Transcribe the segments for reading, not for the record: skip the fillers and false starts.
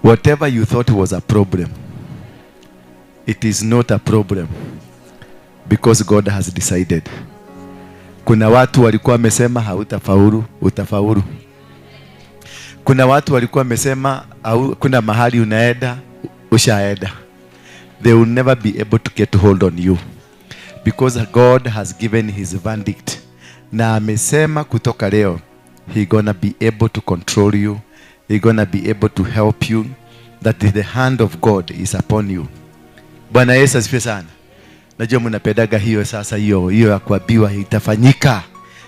Whatever you thought was a problem, it is not a problem because God has decided. Kuna watu walikuwa wamesema hautafaulu, utafaulu. Kuna watu walikuwa wamesema kuna mahali unaenda, ushaenda. They will never be able to get hold on you because God has given his verdict. Na amesema kutoka leo he gonna be able to control you, he gonna be able to help you, that the hand of God is upon you. Bwana Yesu asifiwe sana. Najua mnapendaga hiyo sasa, hiyo ya kuambiwa itafanyika.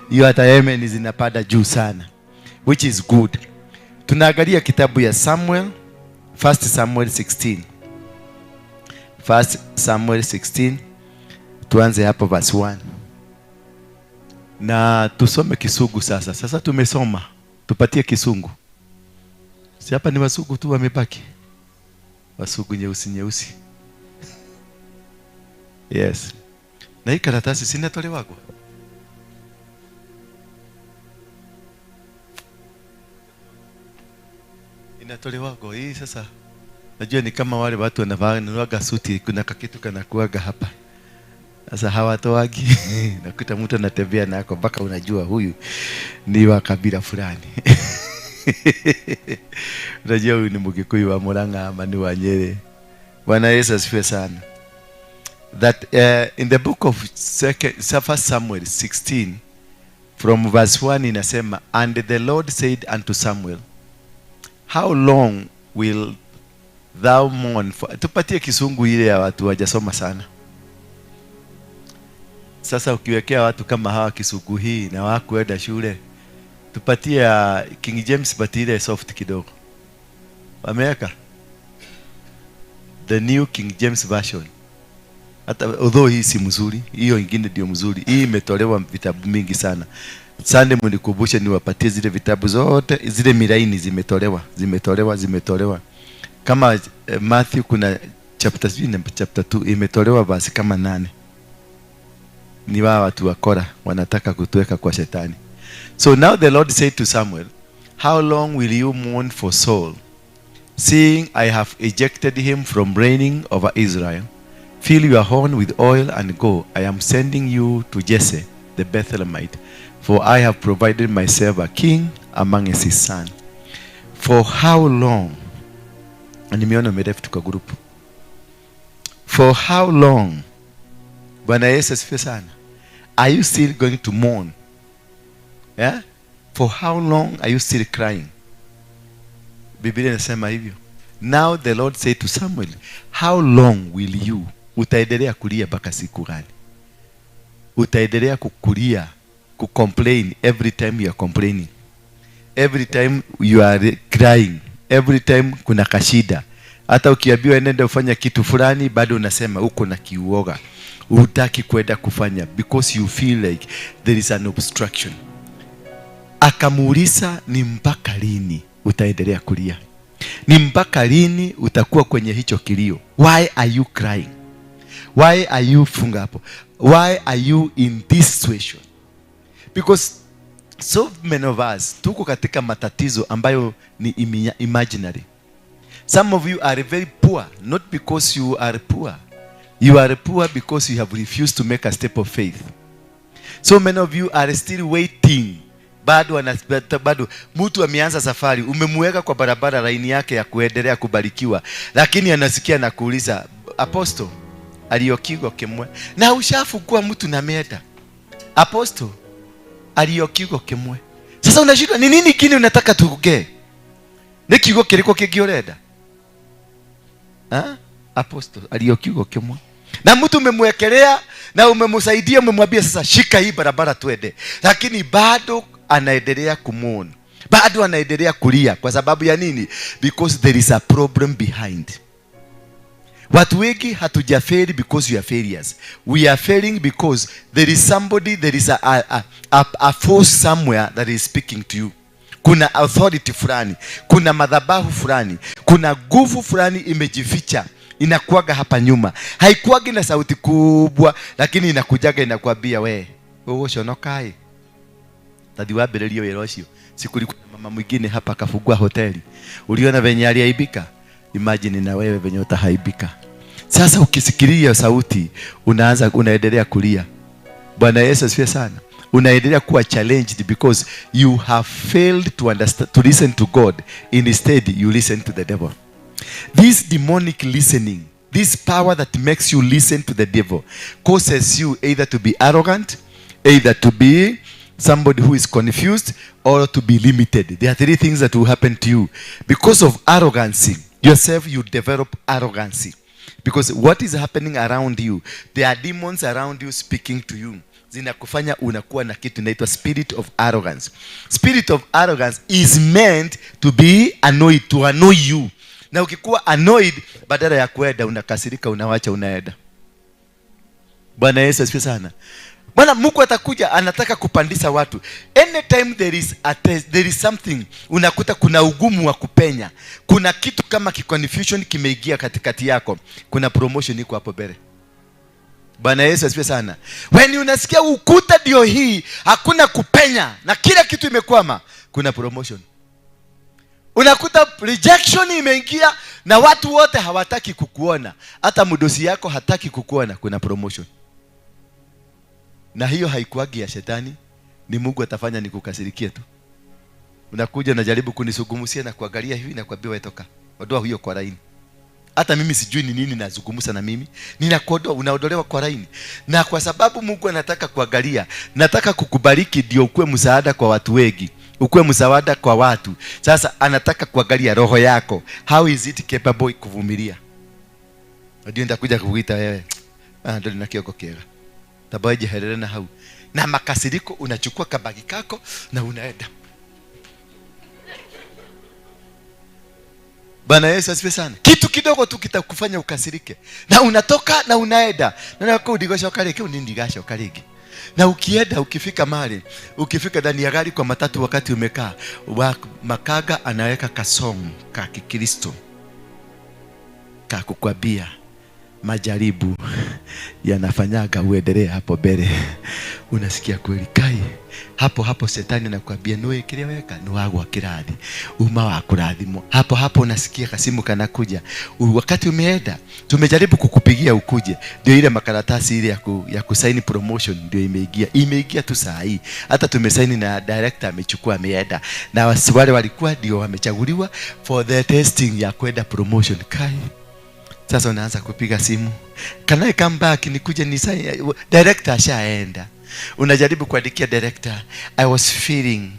Hiyo hata amen zinapanda juu sana, which is good. Tunaangalia kitabu ya Samuel, 1 Samuel 16. 1 Samuel 16, tuanze hapo verse 1. Na tusome Kisungu sasa. Sasa tumesoma, tupatie Kisungu. Si hapa ni Wasugu tu wamebaki. Wasugu nyeusi nyeusi. Yes. Na hii karatasi sina tolewagwa. Inatolewagwa hii sasa. Najua ni kama wale watu wanavaa suti, kuna kakitu kanakuaga hapa. Sasa hawatoagi. Nakuta mtu anatembea nako mpaka unajua huyu ni wa kabila fulani. Unajua huyu ni Mgikuyu wa Murang'a ama ni wa Nyeri. Bwana Yesu asifiwe sana. That in the book of 1 Samuel 16 from verse 1 inasema, and the Lord said unto Samuel, how long will thou mourn for? Tupatie Kisungu ile ya watu wajasoma sana. Sasa ukiwekea watu kama hawa Kisungu hii na hawakuenda shule, tupatie King James but ile soft kidogo. Wameweka the New King James Version. Hata although hii si mzuri, hiyo ingine ndio mzuri. Hii imetolewa vitabu mingi sana. Sunday mnikumbushe niwapatie zile vitabu zote, zile miraini zimetolewa, zimetolewa, zimetolewa. Kama Matthew kuna chapter 3 na chapter 2 imetolewa verse kama 8. Ni wao watu wa Kora wanataka kutuweka kwa shetani. So now the Lord said to Samuel, how long will you mourn for Saul, seeing I have ejected him from reigning over Israel? Fill your horn with oil and go. I am sending you to Jesse the Bethlehemite, for I have provided myself a king among his sons. For how long? Nimeona umeleft kwa group. For how long? Bwana Yesu asifiwe sana. Are you still going to mourn? Yeah? For how long are you still crying? Biblia inasema hivyo. Now the Lord said to Samuel, how long will you? Utaendelea kulia mpaka siku gani? Utaendelea kukulia, kucomplain every time you are complaining. Every time you are crying. Every time kuna kashida. Hata ukiambiwa nenda ufanya kitu fulani, bado unasema uko na kiuoga. Hutaki kwenda kufanya because you feel like there is an obstruction. Akamuuliza, ni mpaka lini utaendelea kulia? Ni mpaka lini utakuwa kwenye hicho kilio? Why are you crying? Why are you funga hapo? Why are you in this situation? Because so many of us tuko katika matatizo ambayo ni imaginary. Some of you are very poor, not because you are poor. You are poor because you have refused to make a step of faith. So many of you are still waiting. Bado mtu ameanza safari, umemweka kwa barabara laini yake ya kuendelea kubarikiwa, lakini anasikia na kuuliza, Apostle, aliyokigwa kimwe. Na ushafukua mtu na meda. Apostle, aliyokigwa kimwe. Sasa unashindwa ni nini kile unataka tuongee? Ni kiugo kiriko kingi urenda? Ha? Apostle, aliyokigwa kimwe. Na mtu umemwekelea na umemsaidia, umemwambia sasa shika hii barabara twende, lakini bado anaendelea kumuona, bado anaendelea kulia. Kwa sababu ya nini? Because there is a problem behind. Watu wengi hatujafeli because we are failures. We are failing because there is somebody, there is a force somewhere that is speaking to you. Kuna authority fulani, kuna madhabahu fulani, kuna nguvu fulani imejificha, inakuaga hapa nyuma. Haikuagi na sauti kubwa, lakini inakujaga inakwambia we, ugoconokai. Tathi wambĩrĩrie wĩra ũcio. Siku ilikuwa mama mwingine hapa akafungua hoteli. Uliona venye aliaibika? Imagine na wewe venye utahaibika. Sasa ukisikilia sauti unaanza, unaendelea kulia. Bwana Yesu asifiwe sana. Unaendelea kuwa challenged because you have failed to understand, to listen to God. Instead you listen to the devil. This demonic listening, this power that makes you listen to the devil, causes you either to be arrogant, either to be somebody who is confused, or to be limited. There are three things that will happen to you. Because of arrogancy, yourself, you develop arrogancy. Because what is happening around you, there are demons around you speaking to you. Zinakufanya unakuwa na kitu inaitwa spirit of arrogance. Spirit of arrogance is meant to be annoyed, to annoy you. Na ukikuwa annoyed, badala ya kuenda unakasirika, unawacha, unaenda. Bwana Yesu asifiwe sana. Bwana Mungu atakuja, anataka kupandisha watu. Anytime there is a test, there is something, unakuta kuna ugumu wa kupenya. Kuna kitu kama confusion kimeingia katikati yako. Kuna promotion iko hapo mbele. Bwana Yesu asifiwe sana. When unasikia ukuta ndio hii, hakuna kupenya na kila kitu imekwama, kuna promotion. Unakuta rejection imeingia na watu wote hawataki kukuona. Hata mdosi yako hataki kukuona, kuna promotion. Na hiyo haikuagi ya shetani, ni Mungu atafanya nikukasirikie tu. Unakuja unajaribu kunisugumusia na kuangalia hivi na kuambia wewe toka. Ondoa huyo kwa laini. Hata mimi sijui ni nini nazungumza na mimi. Ninakuondoa, unaondolewa kwa laini. Na kwa sababu Mungu anataka kuangalia, nataka kukubariki ndio ukuwe msaada kwa watu wengi. Ukuwe msaada kwa watu. Sasa anataka kuangalia roho yako. How is it capable kuvumilia? Ndio nitakuja kukuita wewe. Ah, ndio nina kioko kiega. Tabaje herere na hau. Na makasiriko unachukua kabagi kako na unaenda. Bwana Yesu asifiwe sana. Kitu kidogo tu kitakufanya ukasirike. Na unatoka na unaenda. Na nako udigocoka rĩngĩ, ni ndigacoka rĩngĩ. Na ukienda ukifika mahali, ukifika ndani ya gari kwa matatu wakati umekaa, makaga anaweka kasong ka Kikristo ka kukwambia majaribu yanafanyaga uendelee hapo mbele. Unasikia kweli kai hapo hapo shetani anakuambia niwe kile weka ni wagwa kirathi uma wa kurathimwo. Hapo hapo unasikia kasimu kanakuja. Wakati umeenda tumejaribu kukupigia ukuje, ndio ile makaratasi ile ya kusaini promotion ndio imeingia. Imeingia tu saa hii. Hata tumesaini na director amechukua ameenda. Na wale walikuwa ndio wamechaguliwa for the testing ya kwenda promotion. Kai sasa unaanza kupiga simu. Can I come back nikuje ni sign? Director ashaenda. Unajaribu kuandikia director, I was feeling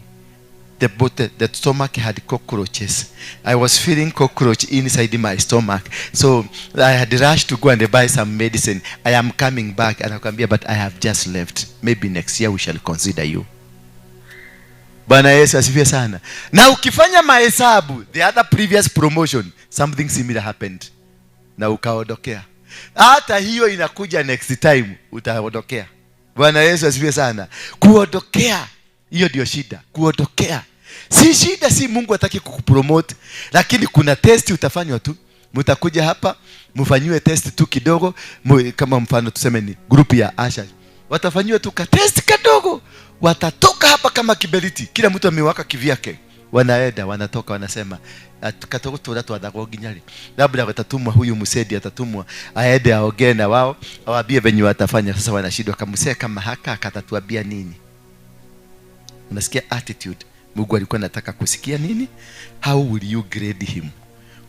the stomach had cockroaches. I was feeling cockroach inside my stomach. So I had rushed to go and buy some medicine. I am coming back. Anakuambia, but I have just left. Maybe next year we shall consider you. Bwana Yesu asifiwe sana. Na ukifanya mahesabu, the other previous promotion, something similar happened. Na ukaondokea. Hata hiyo inakuja next time, utaondokea. Bwana Yesu asifiwe sana. Kuondokea, hiyo ndio shida. Kuondokea. Si shida, si Mungu hataki kukupromote, lakini kuna test utafanywa tu. Mtakuja hapa, mfanyiwe test tu kidogo, kama mfano tuseme ni group ya Asha. Watafanyiwa tu ka test kadogo. Watatoka hapa kama kiberiti. Kila mtu amewaka kivyake. Wanaenda, wanatoka, wanasema katoto twathagwo nginya rĩ. Labda watatumwa huyu musedi atatumwa aende aongee na wao, awaambie venye watafanya. Sasa wanashindwa kamsee kama haka akatatuambia nini? Unasikia attitude. Mungu alikuwa anataka kusikia nini? How will you grade him?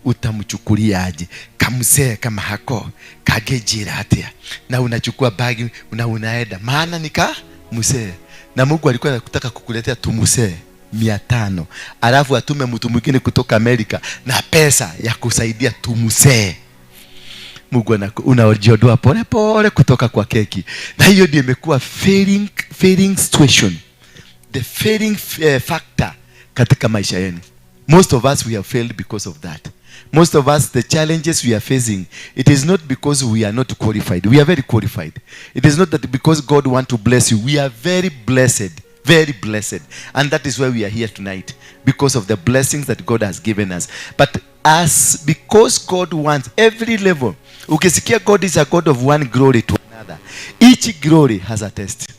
Utamchukuliaje? Kamsee kama hako kagejira atia. Na unachukua bagi na unaenda. Maana ni ka msee. Na Mungu alikuwa anataka kukuletea tumusee 500. Alafu atume mtu mwingine kutoka Amerika na pesa ya kusaidia tumusee. Mungu unajiondoa pole pole kutoka kwa keki. Na hiyo ndio imekuwa failing situation. The failing factor katika maisha yenu. Most of us, we have failed because of that. Most of us, the challenges we are facing, it is not because we are not qualified. We are very qualified. It is not that because God wants to bless you. We are very blessed. Very blessed. And that is why we are here tonight. Because of the blessings that God has given us. But as because God wants every level. Ukisikia God is a God of one glory to another. Each glory has a test.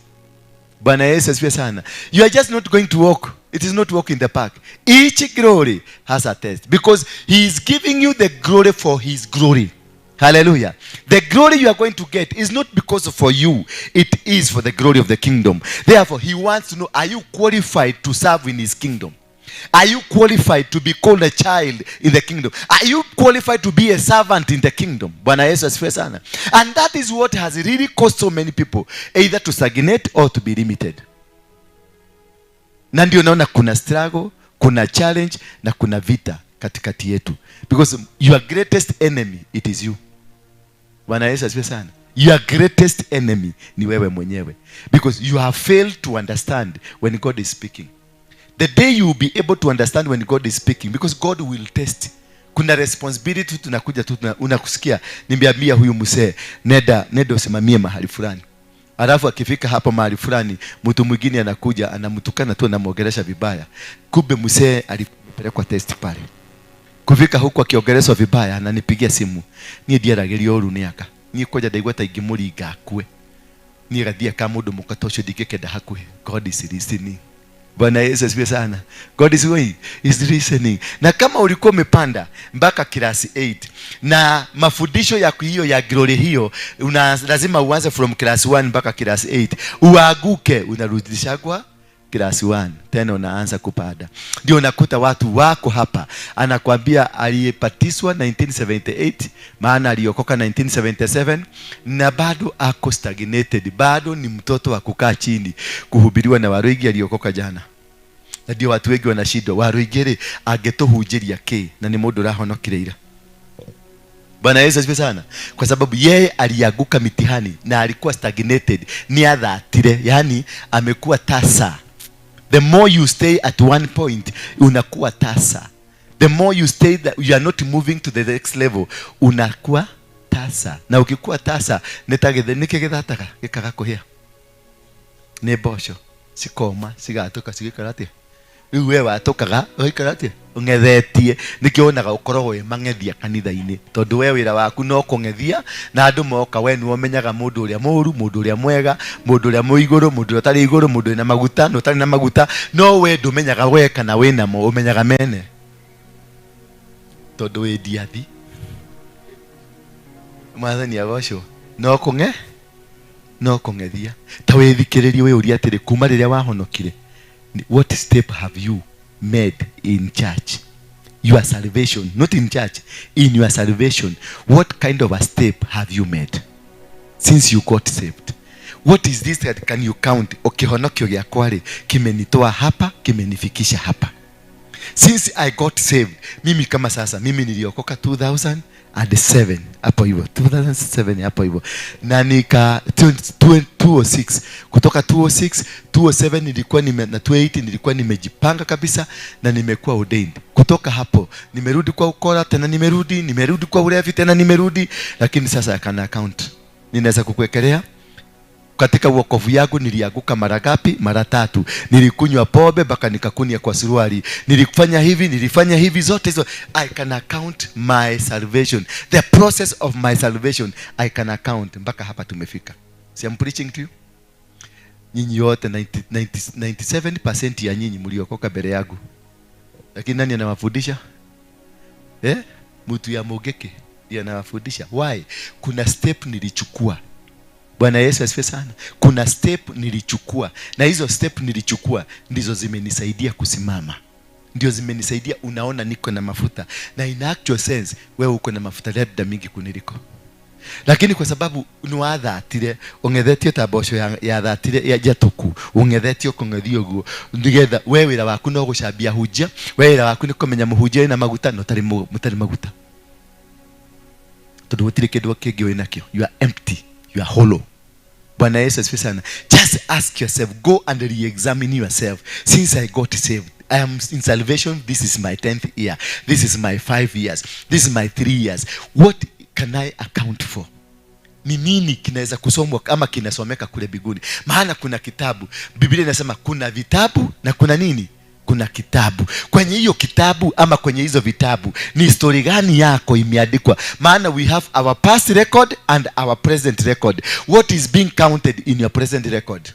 Bwana Yesu asifiwe sana. You are just not going to walk. It is not walk in the park. Each glory has a test because he is giving you the glory for his glory. Hallelujah. The glory you are going to get is not because for you, it is for the glory of the kingdom. Therefore, he wants to know, are you qualified to serve in his kingdom? Are you qualified to be called a child in the kingdom? Are you qualified to be a servant in the kingdom? Bwana Yesu asifiwe sana. And that is what has really caused so many people either to stagnate or to be limited. Na ndio naona kuna struggle, kuna challenge na kuna vita katikati yetu, because your greatest enemy, it is you. Bwana Yesu asifiwe sana. Your greatest enemy ni wewe mwenyewe, because you have failed to understand when God is speaking. The day you will be able to understand when God is speaking, because God will test. Kuna responsibility tunakuja tu unakusikia nimeambia huyu msee, nenda, nenda usimamie mahali fulani. Alafu akifika hapo mahali fulani, mtu mwingine anakuja, anamtukana tu, anamwongelesha vibaya. Kumbe msee alipelekwa test pale. Kufika huku akiongeleshwa vibaya, ananipigia simu, niĩ ndiaragĩria ũru nĩ aka niĩ kwanja ndaigua ta ingĩmũringa akue, niĩ gathia ka mũndũ mũka ta ũcio ndingĩkenda hakuhĩ. God is listening. Bwana Yesu asifiwe sana. God is going, is listening. Na kama ulikuwa umepanda mpaka class 8 na mafundisho ya hiyo ya glory hiyo, una lazima uanze from class 1 mpaka class 8, uanguke, unarudisha kwa class 1 tena unaanza kupanda. Ndio unakuta watu wako hapa, anakwambia aliyebatizwa 1978, maana aliokoka 1977, na bado ako stagnated, bado ni mtoto wa kukaa chini kuhubiriwa na Waruingi aliokoka jana. Na ndio watu wengi wanashindwa, Waruingi rĩ angĩtũhunjĩria kĩ na nĩ mũndũ ũrahonokire ira? Bwana Yesu asifiwe sana. Kwa sababu yeye alianguka mitihani na alikuwa stagnated, ni athatire, yani amekuwa tasa. The more you stay at one point, unakuwa tasa. The more you stay that you are not moving to the next level, unakuwa tasa. Na ukikuwa tasa, nĩtagĩthĩ nĩkĩ gĩthataga gĩkaga kũhĩa? Nĩ mboco cikoma cigatũka cigĩkara atĩa? Rĩu we watũkaga ũgaikara atĩa ũng'ethetie? Nĩkĩo wonaga ũkoragwo wĩ mang'ethia kanitha-inĩ, tondũ we wĩra waku no kũng'ethia, na andũ moka we nĩwe ũmenyaga mũndũ ũrĩa mũũru, mũndũ ũrĩa mwega, mũndũ ũrĩa mũigũrũ, mũndũ ũrĩa ũtarĩ igũrũ, mũndũ wĩna maguta na ũtarĩ na maguta. No we ndũmenyaga we kana wĩnamo, ũmenyaga mene tondũ wĩ ndiathi. Mwathani agocwo. No kũng'e no kũng'ethia. Ta wĩthikĩrĩrie, wĩũrie atĩrĩ, kuma rĩrĩa wahonokire, what step have you made in church, your salvation? Not in church, in your salvation. What kind of a step have you made since you got saved? What is this that can you count? Ukihonokio gĩakwa rĩ, kimenitoa hapa, kimenifikisha hapa. Since I got saved, mimi kama sasa, mimi niliokoka 2007 hapo hivyo, 2007 hapo hivyo, na nika 206, kutoka 206, 207 nilikuwa nime, na 208 nilikuwa nimejipanga kabisa na nimekuwa ordained. Kutoka hapo nimerudi kwa ukora tena, nimerudi kwa ulevi tena nimerudi, lakini sasa I can account, ninaweza kukuwekelea katika wokovu yangu nilianguka mara ngapi? Mara tatu. Nilikunywa pombe mpaka nikakunia kwa suruali, nilifanya hivi, nilifanya hivi, zote hizo I can account my salvation, the process of my salvation I can account mpaka hapa tumefika. See, I'm preaching to you. Nyinyi yote 90, 90, 97% ya nyinyi mliokoka mbele yangu, lakini nani anawafundisha, eh? Mtu ya Mugeke ndiye anawafundisha. Why? Kuna step nilichukua. Bwana Yesu asifiwe sana. Kuna step nilichukua, na hizo step nilichukua ndizo zimenisaidia kusimama, ndio zimenisaidia. Unaona niko na mafuta, na in actual sense wewe uko na mafuta labda mingi kuniliko, lakini kwa sababu nĩwathatire, ũng'ethetie ta mboco yathatire ya njatũku, ũng'ethetie ũkũng'ethia ũguo nĩgetha we wĩra waku no gũcambia hunjia, we wĩra waku nĩ kũmenya mũhunjia wĩna maguta na ũtarĩ mũtarĩ maguta, tondũ gũtirĩ kĩndũ kĩngĩ wĩ nakĩo. You are empty, you are hollow. Bwana Yesu asifiwe sana. Just ask yourself, go and re-examine yourself. Since I got saved, I am in salvation. This is my 10th year, this is my 5 years, this is my 3 years. What can I account for? Ni nini kinaweza kusomwa ama kinasomeka kule mbinguni? Maana kuna kitabu. Biblia inasema kuna vitabu na kuna nini? Kuna kitabu. Kwenye hiyo kitabu ama kwenye hizo vitabu, ni story gani yako imeandikwa? Maana we have our past record and our present record. What is being counted in your present record?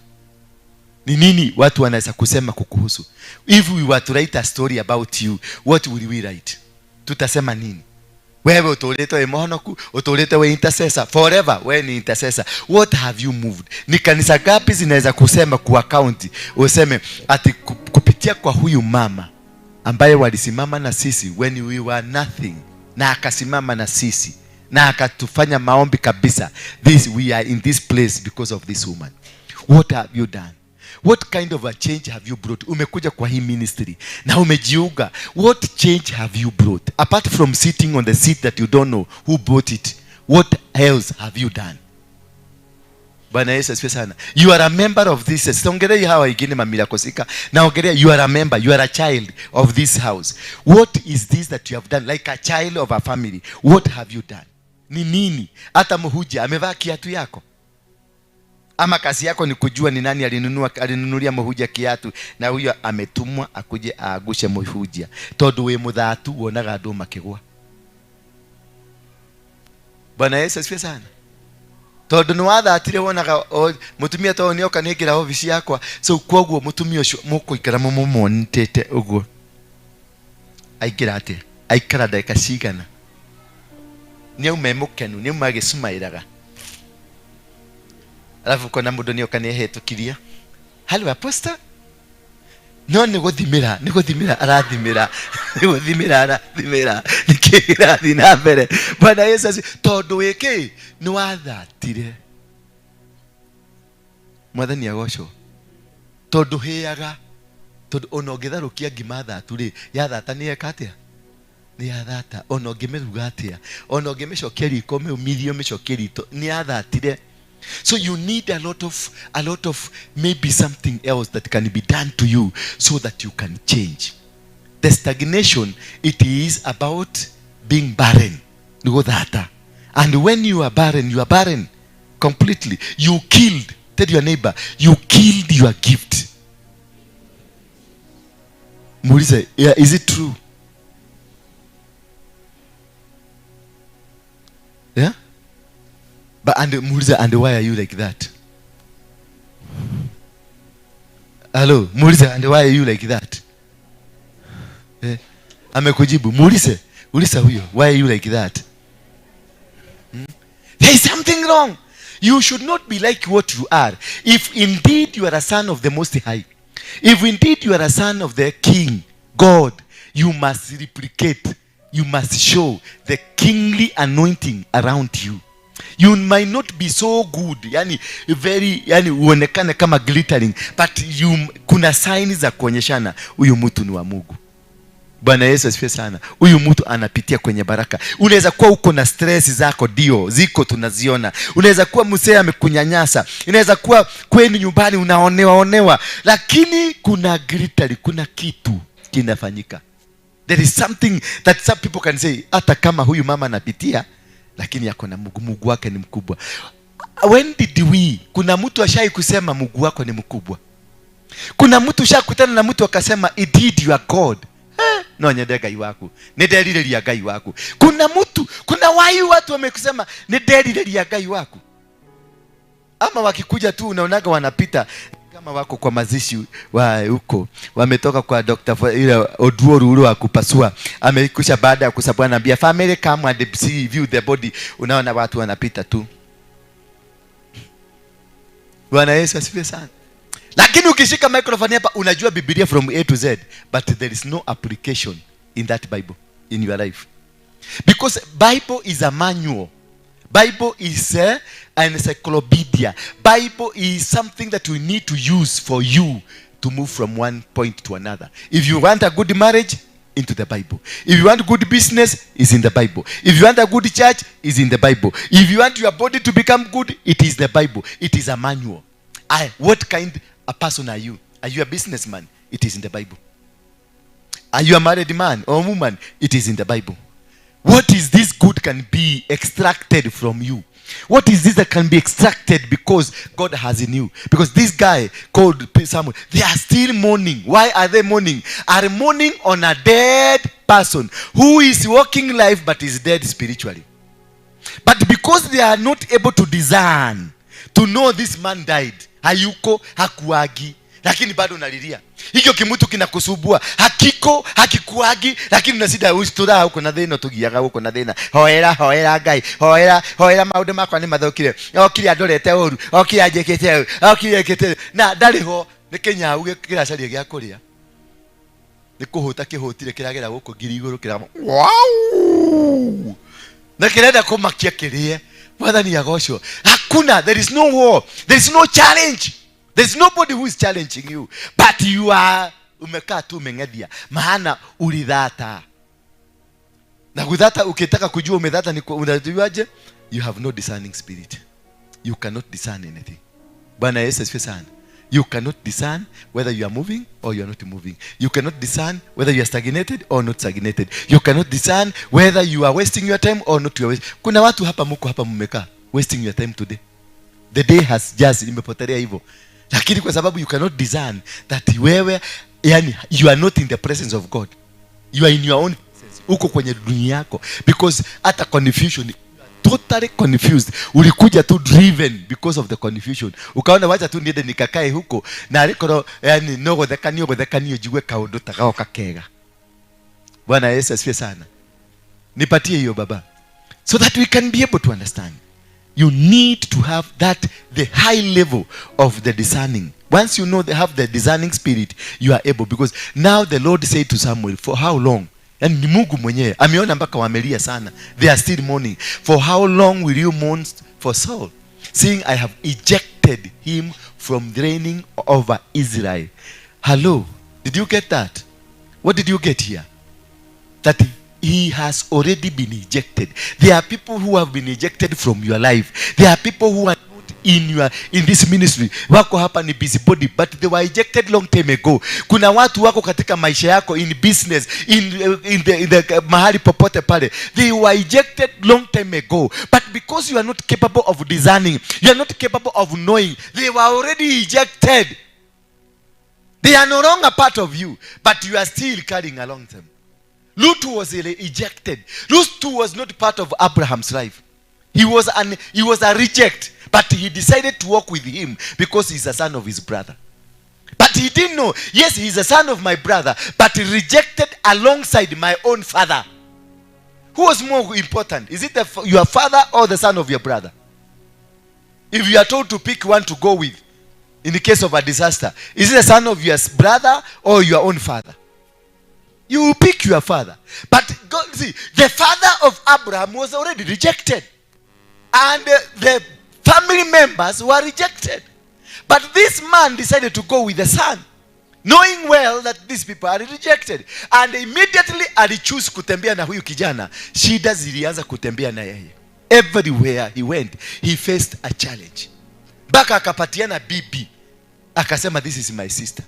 Ni nini watu wanaweza kusema kukuhusu? If we were to write a story about you, what will we write? Tutasema nini? Wewe utũrĩte wĩ mũhonoku, utũrĩte wĩ intercessor forever, wewe ni intercessor. What have you moved? Ni kanisa gapi zinaweza kusema kwa account, useme ati kupitia kwa huyu mama ambaye walisimama na sisi when we were nothing, na akasimama na sisi na akatufanya maombi kabisa, this we are in this place because of this woman. What have you done? What kind of a change have you brought? Umekuja kwa hii ministry na umejiunga. What change have you brought? Apart from sitting on the seat that you don't know who bought it, what else have you done? Bwana Yesu asifiwe sana. You are a member of this. Siongelei hawa wengine mamirakosika. Naongelea you are a member, you are a child of this house. What is this that you have done? Like a child of a family. What have you done? Ni nini? Hata mhuja amevaa kiatu yako? Ama kazi yako ni kujua ni nani alinunulia mhuja kiatu, na huyo ametumwa akuje aagushe mhuja. Tondu wi muthatu wonaga andu makigwa. Bwana Yesu asifiwe sana. Tondu ni wathatire wonaga mutumia to nioka ningira ofici yakwa, so kwoguo mutumia ucio mukuikara mumumonitete uguo. Aingira atia? Aikara ndagika cigana? Ni aume mukenu, ni auma agĩcumaĩraga. Alafu kona mundu nioka niehetũkiria. Hello apostle. No nĩ gũthimĩra, nĩ gũthimĩra arathimĩra, nĩ gũthimĩra arathimĩra, nĩkĩ kĩrathiĩ na mbere? Bwana Yesu asifiwe. Tondũ wĩkĩ? Nĩ wathatire. Mwathani agocwo. Tondũ hĩaga, tondũ ona ũngĩtharũkia ngima thatu rĩ, yathata nĩ yeka atĩa? Nĩ yathata. Ona ũngĩmĩruga atĩa, ona ũngĩmĩcokia riko, ũmĩũmithie, ũmĩcokie riko, nĩ yathatire. So you need a lot of maybe something else that can be done to you so that you can change. The stagnation, it is about being barren. Nĩgũthata. And when you are barren, you are barren completely. You killed, tell your neighbor, you killed your gift. Muulize, yeah, is it true? Yeah? But and muulize, and why are you like that? Hello, muulize, and why are you like that? Amekujibu. Muulize, uliza huyo, why are you like that? There is something wrong. You should not be like what you are. If indeed you are a son of the Most High, if indeed you are a son of the King, God, you must replicate, you must show the kingly anointing around you. You might not be so good, yani very, yani uonekane kama glittering, but you, kuna signs za kuonyeshana huyu mtu ni wa Mungu. Bwana Yesu asifiwe sana. Huyu mtu anapitia kwenye baraka. Unaweza kuwa uko na stress zako, ndio ziko tunaziona. Unaweza kuwa mzee amekunyanyasa, inaweza kuwa kwenu nyumbani unaonewa onewa, lakini kuna glittering, kuna kitu kinafanyika. There is something that some people can say, hata kama huyu mama anapitia, lakini yako na Mungu, Mungu wake ni mkubwa. When did we? Kuna mtu ashai kusema Mungu wako ni mkubwa? Kuna mtu ushakutana na mtu akasema indeed you are God? No nyende Ngai waku, nĩnderirĩria Ngai waku. Kuna mtu, kuna wayu watu wamekusema nĩnderirĩria Ngai waku. Ama wakikuja tu unaonaga wanapita kama wako kwa mazishi wa huko, wametoka kwa Dr. ile Oduoru ule wa kupasua, amekusha baada ya kusabua anaambia family come and see view the body. Unaona watu wanapita tu. Bwana Yesu asifiwe sana. Lakini ukishika microphone hapa unajua Biblia from A to Z, but there is no application in that Bible in your life. Because Bible is a manual. Bible is an encyclopedia. Bible is something that we need to use for you to move from one point to another. If you want a good marriage, into the Bible. If you want good business, it's in the Bible. If you want a good church, it's in the Bible. If you want your body to become good, it is the Bible. It is a manual. What kind a person are you? Are you a businessman? It is in the Bible. Are you a married man or woman? It is in the Bible. What is this good can be extracted from you? What is this that can be extracted because God has in you? Because this guy called Samuel, they are still mourning. Why are they mourning? Are mourning on a dead person who is walking life but is dead spiritually. But because they are not able to discern, to know this man died, hayuko, hakuagi. Lakini bado unalilia. Hicho kimutu kinakusumbua, hakiko, hakikuagi, lakini unasida ustura huko na thina, tugiaga huko na thina. Hoera, hoera Ngai, hoera, hoera maundu makwa ni mathukire. Okire andorete uru, okire anjikite uru, okire ekite. Na ndari ho, ni kinyau kiracaria gia kuria. Ni kuhuta kihutire kiragera guku ngiri iguru kirama. Wow! Na kirenda kumakia kirie. Mwathani agocwo. Hakuna, there is no war, there is no challenge. There is nobody who is challenging you, but you are umekaa tu umeng'ethia, maana ulidhata. Na kudhata, ukitaka kujua umedhata ni unajuaje? You have no discerning spirit. You cannot discern anything. Bwana Yesu asifiwe sana. You cannot discern whether you are moving or you are not moving. You cannot discern whether you are stagnated or not stagnated. You cannot discern whether you are wasting your time or not. You are wasting. Kuna watu hapa muko hapa mmekaa wasting your time today. The day has just imepotelea hivyo. Lakini kwa sababu you cannot discern that wewe, yani you are not in the presence of God. You are in your own presence. Uko kwenye dunia yako. Because hata confusion, totally confused. Ulikuja tu driven because of the confusion. Ukaona wacha tu niende nikakae huko na alikoro, yani no guthekanio guthekanio njigue kaundu tagaoka kega. Bwana Yesu asifiwe sana. Nipatie hiyo baba. So that we can be able to understand. You need to have that, the high level of the discerning. Once you know they have the discerning spirit, you are able. Because now the Lord said to Samuel, for how long? Yani ni Mungu mwenyewe. Ameona mpaka wamelia sana. They are still mourning. For how long will you mourn for Saul? Seeing I have ejected him from reigning over Israel. Hello. Did you get that? What did you get here? That he has already been ejected. There are people who have been ejected from your life. There are people who are not in this ministry. Wako hapa ni busybody, but they were ejected long time ago. Kuna watu wako katika maisha yako in business, in the mahali popote pale. They were ejected long time ago. But because you are not capable of discerning, you are not capable of knowing, they were already ejected. They are no longer part of you, but you are still carrying along them. Lut was ejected. Lut was not part of Abraham's life. He was a reject, but he decided to walk with him because he's a son of his brother. But he didn't know. Yes, he's a son of my brother, but he rejected alongside my own father. Who was more important? Is it your father or the son of your brother? If you are told to pick one to go with, in the case of a disaster, is it the son of your brother or your own father? You will pick your father. But God, see, the father of Abraham was already rejected. And the family members were rejected. But this man decided to go with the son, knowing well that these people are rejected. And immediately alichoose kutembea na huyu kijana, shida zilianza kutembea na yeye. Everywhere he went, he faced a challenge. Mpaka akapatiana bibi. Akasema, this is my sister.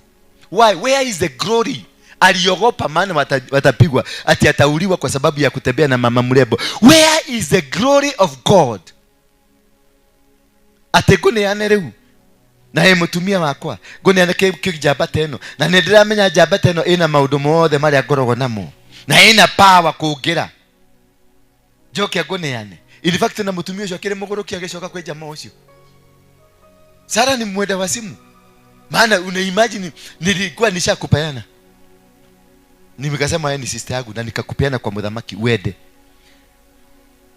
Why? Where is the glory? Aliogopa maana watapigwa, ati atauliwa kwa sababu ya kutembea na mama mrembo. Where is the glory of God? Ati ngũneane rĩu na ĩ mũtumia wakwa ngũneane kĩnjamba ta ĩno, na nĩ ndĩramenya njamba ta ĩno ĩna maũndũ mothe marĩa ngoragwo namo na ĩna power kũngĩra, njoke ngũneane. In fact, na mũtumia ũcio akĩrĩ mũgũrũki agĩcoka kwĩ jamaa ũcio. Sara ni mwenda wazimu, maana una imagine nilikuwa nishakupeana, nimekasema wewe ni sister yangu na nikakupeana kwa muthamaki wende.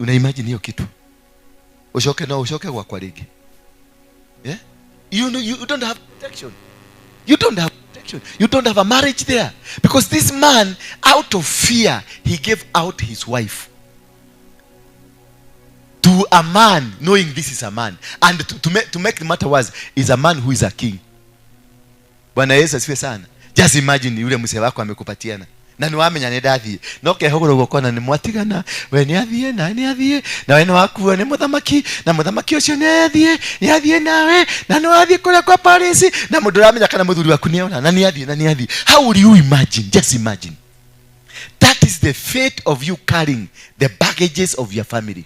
Una imagine hiyo kitu, ucoke no ucoke gwakwa rĩngĩ? Yeah? You know, you don't have protection. You don't have protection. You don't have a marriage there. Because this man, out of fear, he gave out his wife to a man, knowing this is a man. And to make the matter worse, is a man who is a king. Bwana Yesu asifiwe sana. Just imagine yule mzee wako amekupatiana na niwamenya nĩ ndathiĩ no kehũgũrũ gũkona nĩ mwatigana, we nĩ athiĩ na nĩ athiĩ na we nĩ wakuo nĩ mũthamaki na mũthamaki ũcio nĩ athiĩ, nĩ athiĩ nawe na nĩ wathiĩ kũrĩa kwa Paris na mũndũ ũramenya kana mũthuri waku nĩ ona na nĩ athiĩ na nĩ athiĩ. How will you imagine? Just imagine. That is the fate of you carrying the baggages of your family.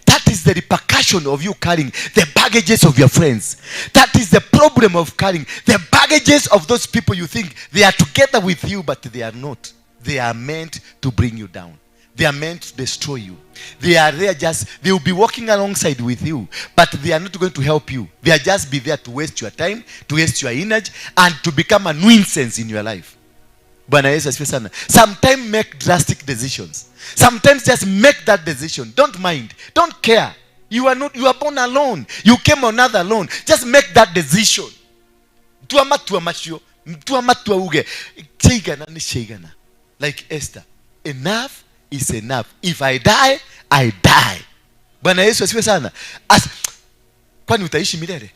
That is the repercussion of you carrying the baggages of your friends. That is the problem of carrying the baggages of those people you think they are together with you, but they are not. They are meant to bring you down. They are meant to destroy you. They are there just, they will be walking alongside with you, but they are not going to help you. They are just be there to waste your time, to waste your energy, and to become a nuisance in your life. Bwana Yesu asifiwe sana. Sometimes make drastic decisions. Sometimes just make that decision. Don't mind. Don't care. You are not, you are born alone. You came on earth alone. Just make that decision. Tua matua macio. Tua matua uge. Ciigana nĩ ciigana. Like Esther. Enough is enough. If I die, I die. Bwana Yesu asifiwe sana. As, kwani utaishi milele?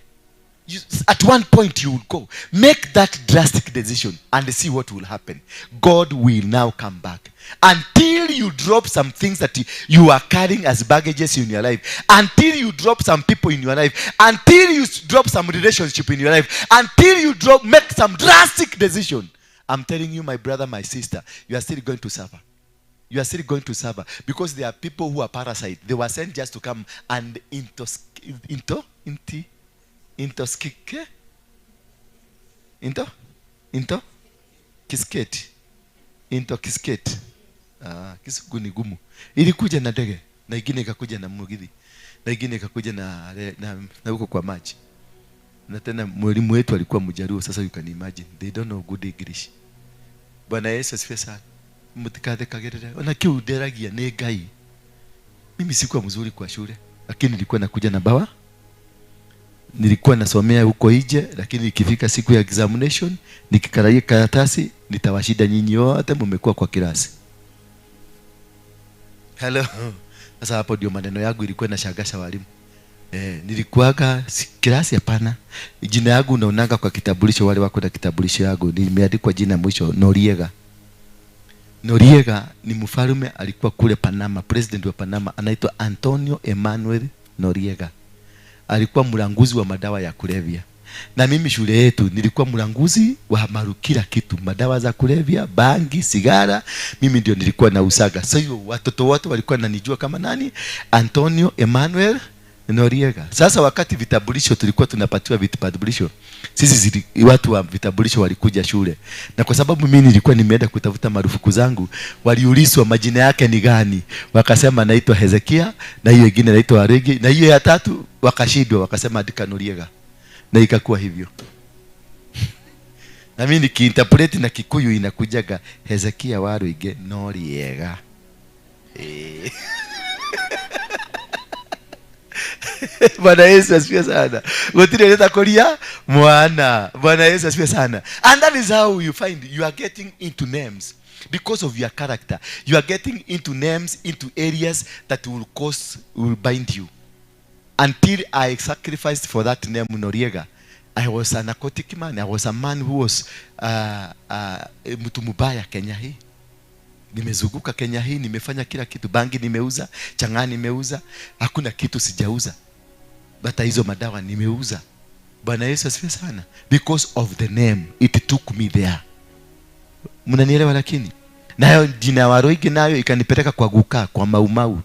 You, at one point you will go. Make that drastic decision and see what will happen. God will now come back. Until you drop some things that you are carrying as baggages in your life, until you drop some people in your life, until you drop some relationship in your life, until you drop, make some drastic decision. I'm telling you, my brother, my sister, you are still going to suffer. You are still going to suffer because there are people who are parasites. They were sent just to come and into, intoxicate, into, kisketi, intoxicate. Ah, Kisugu ni gumu. Ilikuja na ndege na ingine ikakuja na mugithi na ingine ikakuja na huko kwa maji. Na tena mwalimu wetu alikuwa Mjaluo. Sasa you can imagine they don't know good English. Bwana Yesu asifiwe sana. Mtikathekagĩrĩre ona kiu nderagia nĩ Ngai. Mimi sikuwa mzuri kwa shule, lakini nilikuwa nakuja na bawa. Nilikuwa nasomea huko nje, lakini ikifika siku ya examination nikikaraia karatasi nitawashinda nyinyi wote mmekuwa kwa kirasi. Hello. Sasa hapo ndio maneno yangu ilikuwa inashangaza walimu. Nilikuwaga kirasi hapana. Jina yangu unaonaga kwa kitambulisho, wale wako na kitambulisho yangu nimeandikwa jina mwisho Noriega. Noriega ni mfalme alikuwa kule Panama, president wa Panama, anaitwa Antonio Emmanuel Noriega. Alikuwa mlanguzi wa madawa ya kulevya. Na mimi shule yetu nilikuwa mlanguzi wa maru kila kitu, madawa za kulevya, bangi, sigara, mimi ndio nilikuwa nausaga. Sasa hiyo watoto wote walikuwa wananijua kama nani? Antonio Emmanuel Noriega. Sasa wakati vitambulisho tulikuwa tunapatiwa vitambulisho, sisi watu wa vitambulisho walikuja shule. Na kwa sababu mimi nilikuwa nimeenda kutafuta marufuku zangu, waliulizwa majina yake ni gani. Wakasema naitwa Hezekia, na hiyo ingine naitwa Aregi, na hiyo ya tatu wakashindwa, wakasema andika Noriega. Na ikakuwa hivyo. Na mimi nikiinterpret na Kikuyu inakujaga Hezekia Waruinge Noriega. Bwana Yesu asifiwe sana. Gutire leta kuria mwana. Bwana Yesu asifiwe sana. And that is how you find you are getting into names because of your character. You are getting into names, into areas that will cause, will bind you. Until I sacrificed for that name Noriega, I was a narcotic man. I was a man who was mtu mubaya Kenya hii. Nimezunguka Kenya hii, nimefanya kila kitu. Bangi nimeuza, chang'aa nimeuza, hakuna kitu sijauza. Hata hizo madawa nimeuza. Bwana Yesu asifiwe sana. Because of the name, it took me there. Mnanielewa lakini? Nayo jina Waruinge nayo ikanipeleka kwa guka, kwa Maumau.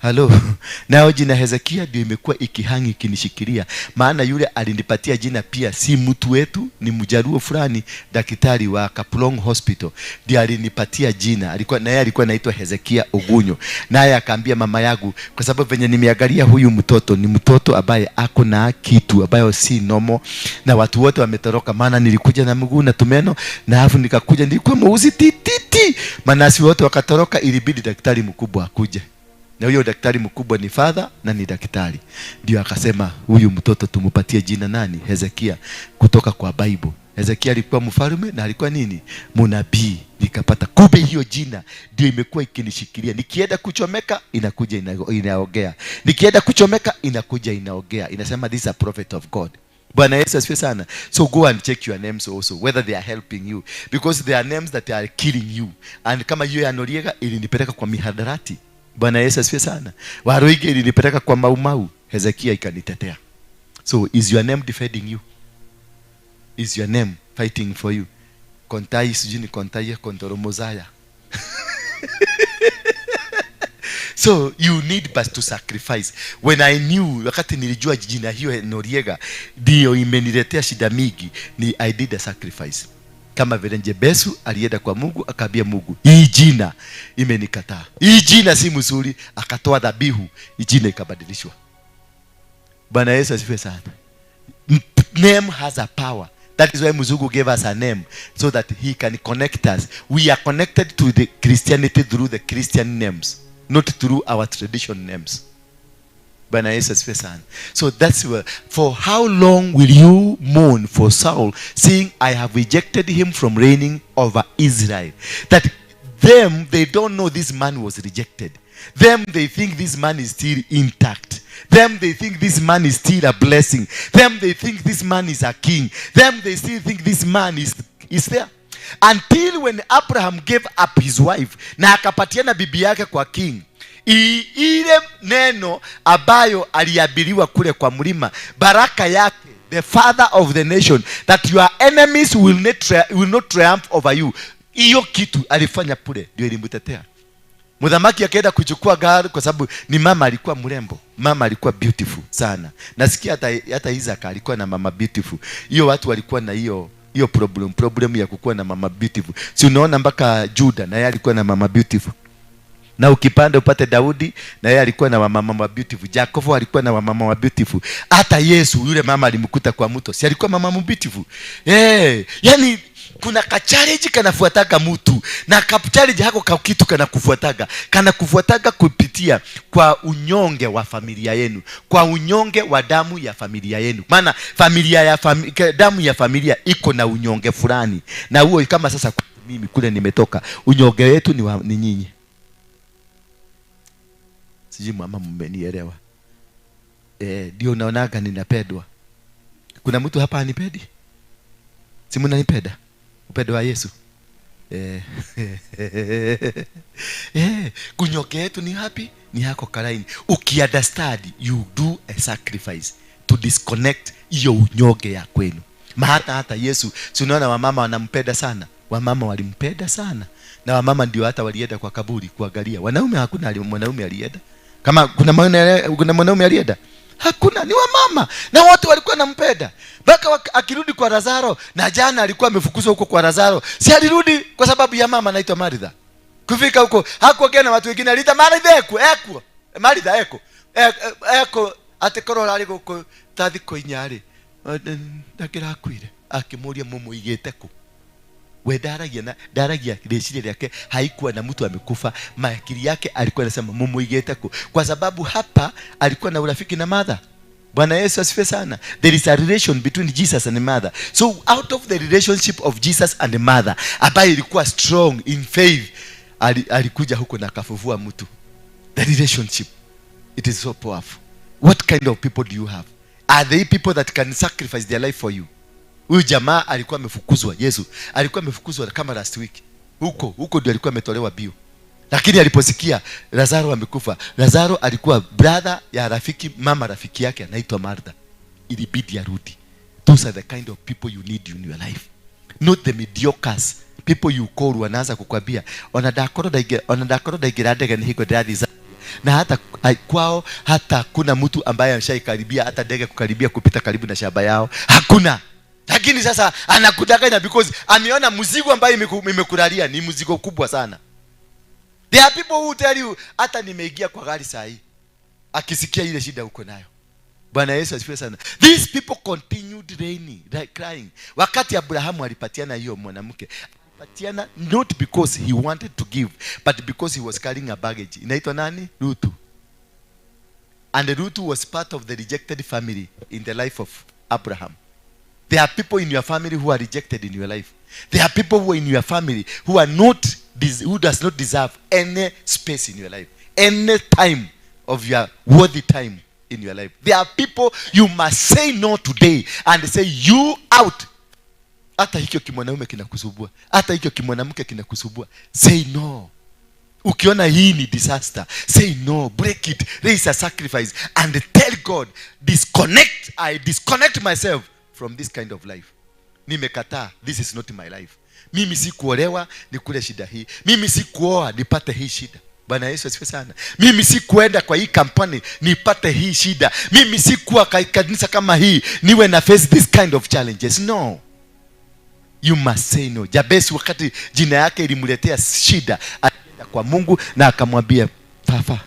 Hello. Nayo jina Hezekia ndio imekuwa ikihangi ikinishikilia. Maana yule alinipatia jina pia si mtu wetu, ni Mjaluo fulani, daktari wa Kaplong Hospital. Ndiye alinipatia jina. Alikuwa naye alikuwa anaitwa Hezekia Ogunyo. Naye akaambia mama yangu, kwa sababu venye nimeangalia huyu mtoto ni mtoto ambaye ako na kitu ambayo si normal, na watu wote wametoroka, maana nilikuja na mguu na tumeno na alafu nikakuja nilikuwa mweusi tititi. Manasi wote wakatoroka, ilibidi daktari mkubwa akuje. Na huyo daktari mkubwa ni father na ni daktari. Ndio akasema huyu mtoto tumupatie jina nani? Hezekia, kutoka kwa Bible. Hezekia alikuwa mfalme na alikuwa nini? Mnabii. Nikapata kumbe hiyo jina ndio imekuwa ikinishikilia. Nikienda kuchomeka inakuja inaogea. Nikienda kuchomeka inakuja inaogea. Inasema this is a prophet of God. Bwana Yesu asifiwe sana. So go and check your names also whether they are helping you, because there are names that are killing you. And kama hiyo ya Noriega ilinipeleka kwa mihadarati. Bwana Yesu asifiwe sana. Waruinge ilinipeleka kwa Maumau. Hezekia ikanitetea. So is your name defending you? Is your name fighting for you? Kontai sijui ni kontai kontoromozaya. So you need but to sacrifice. When I knew, wakati nilijua jina hiyo Noriega ndio imeniletea shida mingi, ni I did a sacrifice. Kama vile Jebesu alienda kwa Mungu akaambia Mungu, hii jina imenikataa, hii jina si mzuri. Akatoa dhabihu, hii jina ikabadilishwa. Bwana Yesu asifiwe sana. Name has a power. That is why Mzungu gave us a name, so that he can connect us. We are connected to the Christianity through the Christian names, not through our tradition names. Bwana Yesu asifiwe sana. So that's where, for how long will you mourn for Saul, seeing I have rejected him from reigning over Israel? That them, they don't know this man was rejected. Them, they think this man is still intact. Them, they think this man is still a blessing. Them, they think this man is a king. Them, they still think this man is there. Until when Abraham gave up his wife na akapatiana bibi yake kwa king, ile neno ambayo aliabiriwa kule kwa mlima, baraka yake, the father of the nation, that your enemies will not triumph over you. Hiyo kitu alifanya pule ndio ilimtetea. Muthamaki akaenda kuchukua gari kwa sababu ni mama alikuwa mrembo, mama alikuwa beautiful sana. Nasikia hata Isaac alikuwa na mama beautiful. Hiyo watu walikuwa na hiyo problem ya kukuwa na mama beautiful. Si unaona mpaka Juda na yeye alikuwa na mama beautiful. Na ukipanda upate Daudi na yeye alikuwa na mama beautiful. Jacobo alikuwa na mama wa beautiful. Hata Yesu yule mama alimkuta kwa mto, si alikuwa mama beautiful? Yani kuna kachallenge kanafuataga mtu, na kachallenge hako ka kitu kanakufuataga, kanakufuataga kupitia kwa unyonge wa familia yenu, kwa unyonge wa damu ya familia yenu. Maana damu ya familia iko na unyonge fulani, na huo kama sasa mimi kule nimetoka, unyonge wetu ni nyinyi. Sijui mama mmenielewa. Ndio naonaga ninapendwa. Kuna mtu hapa anipendi? Si mnanipenda? Upendo wa Yesu. Kunyoke yetu ni happy, ni hako karaini. Ukiunderstand, you do a sacrifice to disconnect hiyo unyonge ya kwenu. Maana hata Yesu, si unaona wamama wanampenda sana. Wamama walimpenda sana. Na wamama ndio hata walienda kwa kaburi kuangalia. Wanaume hakuna mwanaume alienda. Kama kuna mwanaume alienda? Hakuna, ni wamama. Na wote walikuwa wanampenda. Mpaka akirudi kwa Lazaro, na jana alikuwa amefukuzwa huko kwa Lazaro. Si alirudi kwa sababu ya mama anaitwa Martha. Kufika huko hakuongea na watu wengine, aliita Martha eko, eko. Martha eko. Eko atekorora ari guku ta thikũ inya rĩ, ndakĩrakuire. Akĩmũria mũmũigĩte kũ? We ndaragia na ndaragia rĩciria rĩake haikuwa na mtu amekufa. Maakili yake alikuwa anasema mumuigĩte kũ? Kwa sababu hapa alikuwa na urafiki na Martha. Bwana Yesu asifiwe sana. There is a relation between Jesus and Martha. So out of the relationship of Jesus and Martha, ambayo ilikuwa strong in faith, alikuja huko na akafufua mtu. The relationship, it is so powerful. What kind of people do you have? Are they people that can sacrifice their life for you? Huyu jamaa alikuwa amefukuzwa, Yesu alikuwa amefukuzwa kama last week. Huko huko ndio alikuwa ametolewa bio. Lakini aliposikia Lazaro amekufa, Lazaro alikuwa brother ya rafiki, mama rafiki yake anaitwa Martha. Ilibidi arudi. Those are the kind of people you need in your life. Not the mediocres. People you call wanaanza kukwambia, ona ndakorwo ndaingĩra ndege nĩ hingo ndĩrathiĩ Zambia. Na hata kwao hata kuna mtu ambaye ameshaikaribia hata ndege kukaribia kupita karibu na shamba yao. Hakuna. Lakini sasa anakudanganya because ameona mzigo ambaye imekulalia ni mzigo kubwa sana. There are people who tell you hata nimeingia kwa gari saa hii. Akisikia ile shida uko nayo. Bwana Yesu asifiwe sana. These people continued reigning, crying. Wakati Abrahamu alipatiana hiyo mwanamke, alipatiana not because he wanted to give, but because he was carrying a baggage. Inaitwa nani? Rutu. And Rutu was part of the rejected family in the life of Abraham. There are people in your family who are rejected in your life. There are people who are in your family who are not, who does not deserve any space in your life, any time of your worthy time in your life. There are people you must say no today and say you out. Hata hicho kimwanaume kinakusumbua, hata hicho kimwanamke kinakusumbua, say no. Ukiona hii ni disaster, say no, break it, raise a sacrifice and tell God, disconnect, I disconnect myself from this kind of life. Nimekataa, this is not my life. Mimi sikuolewa nikule shida hii. Mimi sikuoa nipate hii shida. Bwana Yesu asifiwe sana. Mimi sikuenda kwa hii kampani nipate hii shida. Mimi sikuwa kanisa kama hii niwe na face this kind of challenges. No. You must say no. Jabesi wakati jina yake ilimletea shida, alienda kwa Mungu na akamwambia, Baba,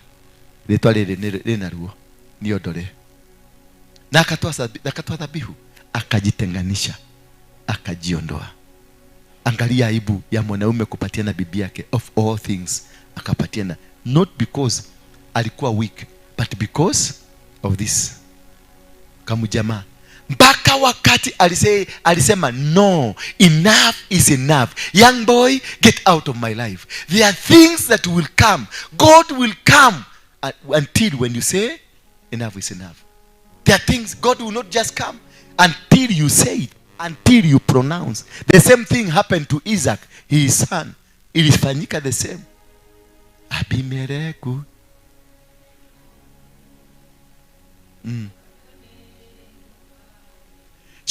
rĩtwa rĩrĩ rĩna ruo, niondore. Na akatoa dhabihu, akajitenganisha, akajiondoa. Angalia aibu ya mwanaume kupatiana bibi yake, of all things akapatiana, not because alikuwa weak, but because of this kamujamaa. Mpaka wakati alisema no, enough is enough. Young boy, get out of my life. There are things that will come. God will come until when you say enough is enough. There are things God will not just come until you say it, until you pronounce. The same thing happened to Isaac, his son. Ilifanyika the same. Abimeleku.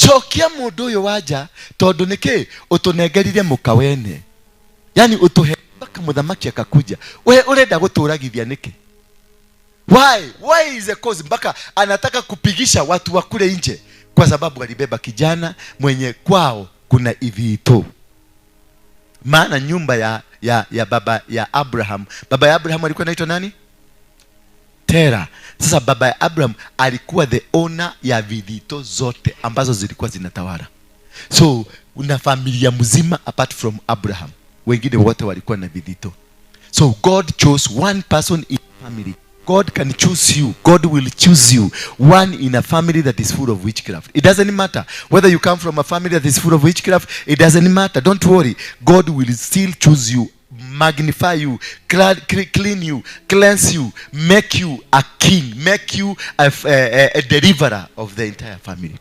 Cokia mundu uyu waja tondu niki utunengerire mukawene, yani utuhe mpaka muthamaki akakuja. We urenda guturagithia niki? Why? Why is the cause mpaka anataka kupigisha watu wa kule nje? Kwa sababu alibeba kijana mwenye kwao kuna ivito. Maana nyumba ya baba ya Abraham, baba ya Abraham alikuwa anaitwa nani? Tera. Sasa baba ya Abraham alikuwa the owner ya vidito zote ambazo zilikuwa zinatawala. So una familia mzima apart from Abraham, wengine wote walikuwa na vidito. So God chose one person in family. God can choose you. God will choose you. One in a family that is full of witchcraft. It doesn't matter whether you come from a family that is full of witchcraft. It doesn't matter. Don't worry. God will still choose you, magnify you, clean you, cleanse you, make you a king, make you a deliverer of the entire family.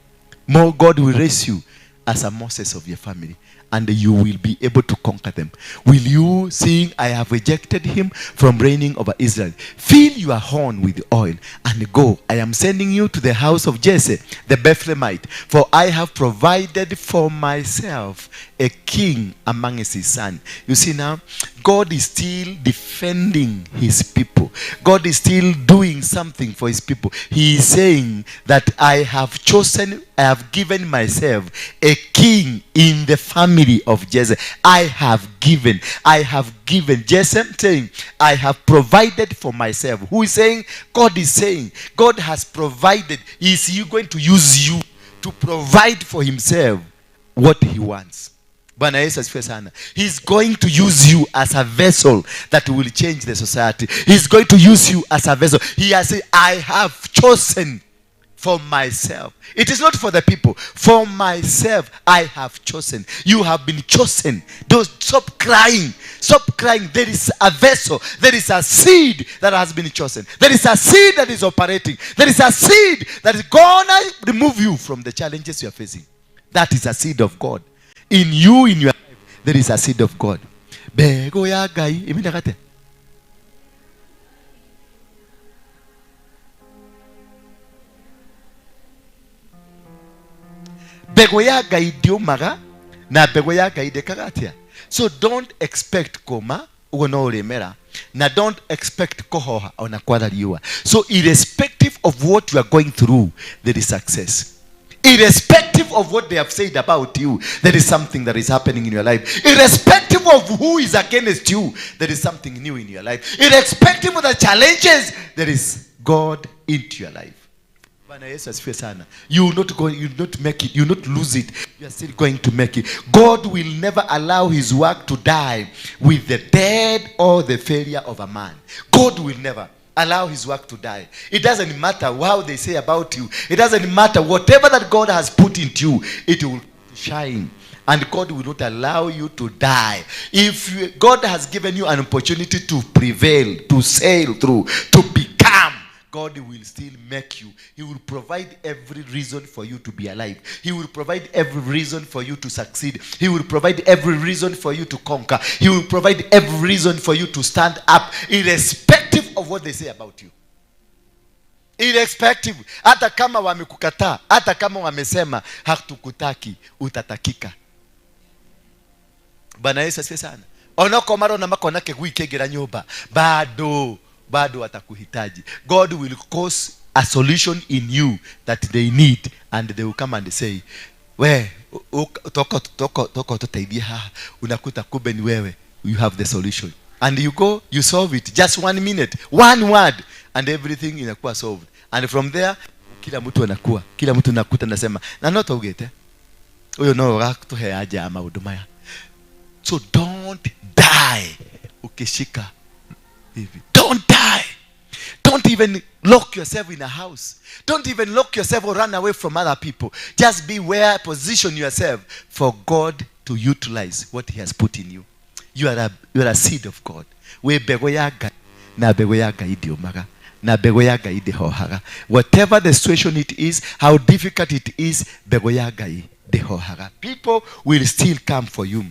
More, God will raise you as a Moses of your family, and you will be able to conquer them. Will you, seeing I have rejected him from reigning over Israel, fill your horn with oil and go. I am sending you to the house of Jesse, the Bethlehemite, for I have provided for myself a king among his sons. You see now, God is still defending his people. God is still doing something for his people. He is saying that I have chosen, I have given myself a king in the family of Jesse. I have given. Jesse saying, I have provided for myself. Who is saying? God is saying. God has provided. Is he going to use you to provide for himself what he wants? Bwana Yesu asifiwe sana. He's going to use you as a vessel that will change the society. He's going to use you as a vessel. He has said, I have chosen for myself. It is not for the people. For myself, I have chosen. You have been chosen. Don't stop crying. Stop crying. There is a vessel. There is a seed that has been chosen. There is a seed that is operating. There is a seed that is gonna remove you from the challenges you are facing. That is a seed of God. In you, in your life, there is a seed of God. Bego ya Ngai, imina kate. Bego ya Ngai ndiumaga na bego ya Ngai ndĩkaga atĩa. So don't expect koma ugo no urimera, na don't expect kohoha ona kwara riũa. So irrespective of what you are going through, there is success. Irrespective of what they have said about you, there is something that is happening in your life. Irrespective of who is against you, there is something new in your life. Irrespective of the challenges, there is God into your life. Bwana Yesu asifiwe sana. You will not go, you will not make it, you will not lose it. You are still going to make it. God will never allow his work to die with the death or the failure of a man. God will never allow his work to die. It doesn't matter how they say about you. It doesn't matter. Whatever that God has put into you, it will shine. And God will not allow you to die. If God has given you an opportunity to prevail, to sail through, to become, God will still make you. He will provide every reason for you to be alive. He will provide every reason for you to succeed. He will provide every reason for you to conquer. He will provide every reason for you to stand up, irrespective of what they say about you. Irrespective. Hata kama wamekukataa, hata kama wamesema hatukutaki, utatakika. Bwana Yesu asifiwe sana. Onoko marona makona kigui kĩngĩra nyũmba, bado watakuhitaji. God will cause a solution in you that they need, and they will come and say, We toka toka toka tuteithie haha. Unakuta kumbe ni wewe, you have the solution, and you go, you solve it. Just one minute, one word, and everything inakuwa solved. And from there kila mtu anakuwa, kila mtu nakuta nasema na no taugite uyu no ũgatuhe anja ya maũndũ maya. So don't die ukishika hivi. Don't die. Don't even lock yourself in a house. Don't even lock yourself or run away from other people. Just be where, position yourself for God to utilize what he has put in you. You are a seed of God. Wĩ mbegũ ya Ngai, na mbegũ ya Ngai ndĩũmaga, na mbegũ ya Ngai ndĩhohaga. Whatever the situation it is, how difficult it is, mbegũ ya Ngai ndĩhohaga. People will still come for you.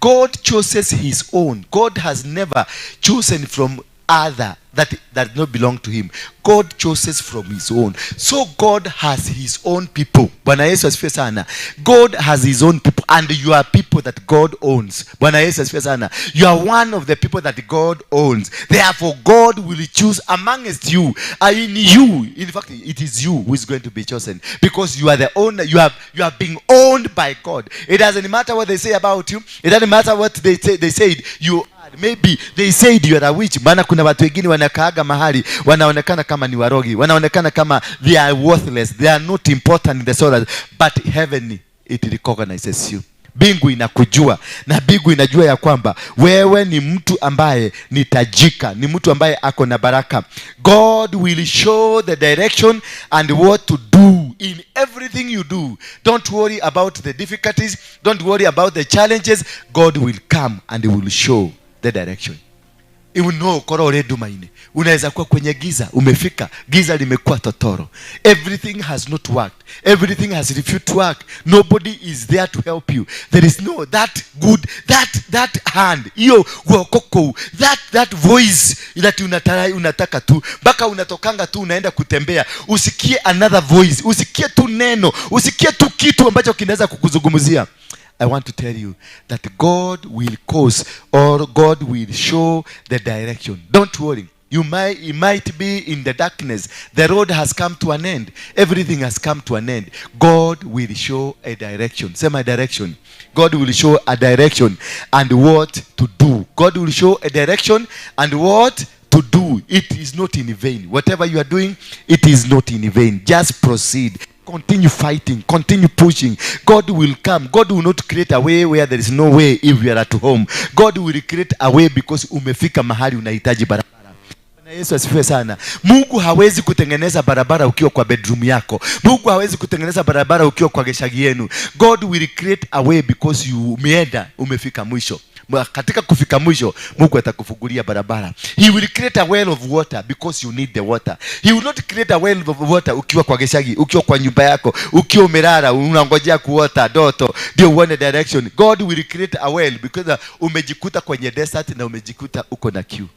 God chooses his own. God has never chosen from other that not belong to him. God chooses from his own. So God has his own people. Bwana Yesu asifiwe sana. God has his own people, and you are people that God owns. Bwana Yesu asifiwe sana. You are one of the people that God owns. Therefore God will choose amongst you, in you. In fact, it is you who is going to be chosen, because you are the owner. You are being owned by God. It doesn't matter what they say about you. It doesn't matter what they say. They said you, maybe they said you are a witch. Maana kuna watu wengine wanakaaga mahali wanaonekana kama ni warogi, wanaonekana kama they are worthless, they are not important in the soul, but heaven, it recognizes you. Mbingu inakujua, na mbingu inajua ya kwamba wewe ni mtu ambaye ni tajika, ni mtu ambaye ako na baraka. God will show the direction and what to do in everything you do. Don't worry about the difficulties. Don't worry about the challenges. God will come and he will show the direction. No korwo ũrĩ nduma-inĩ, unaweza kuwa kwenye giza, umefika giza limekuwa totoro, everything has not worked, everything has refused to work, nobody is there to help you, there is no that good that hand, hiyo guoko kũu, that voice that unataka tu mpaka unatokanga tu unaenda kutembea usikie another voice, usikie tu neno, usikie tu kitu ambacho kinaweza kukuzungumzia. I want to tell you that God will cause or God will show the direction. Don't worry. You might be in the darkness. The road has come to an end. Everything has come to an end. God will show a direction. Say my direction. God will show a direction and what to do. God will show a direction and what to do. It is not in vain. Whatever you are doing, it is not in vain. Just proceed. Continue fighting. Continue pushing. God will come. God will not create a way where there is no way if you are at home. God will create a way because umefika mahali unahitaji barabara. Bwana Yesu asifiwe sana. Mungu hawezi kutengeneza barabara ukiwa kwa bedroom yako. Mungu hawezi kutengeneza barabara ukiwa kwa geshagi yenu. God will create a way because you umeenda, umefika mwisho. Katika kufika mwisho, Mungu atakufungulia barabara. He will create a well of water because you need the water. He will not create a well of water ukiwa kwa geshagi, ukiwa kwa nyumba yako, ukiwa umelala unangojea kuota ndoto ndio uone direction. God will create a well because umejikuta kwenye desert na umejikuta uko na kiu.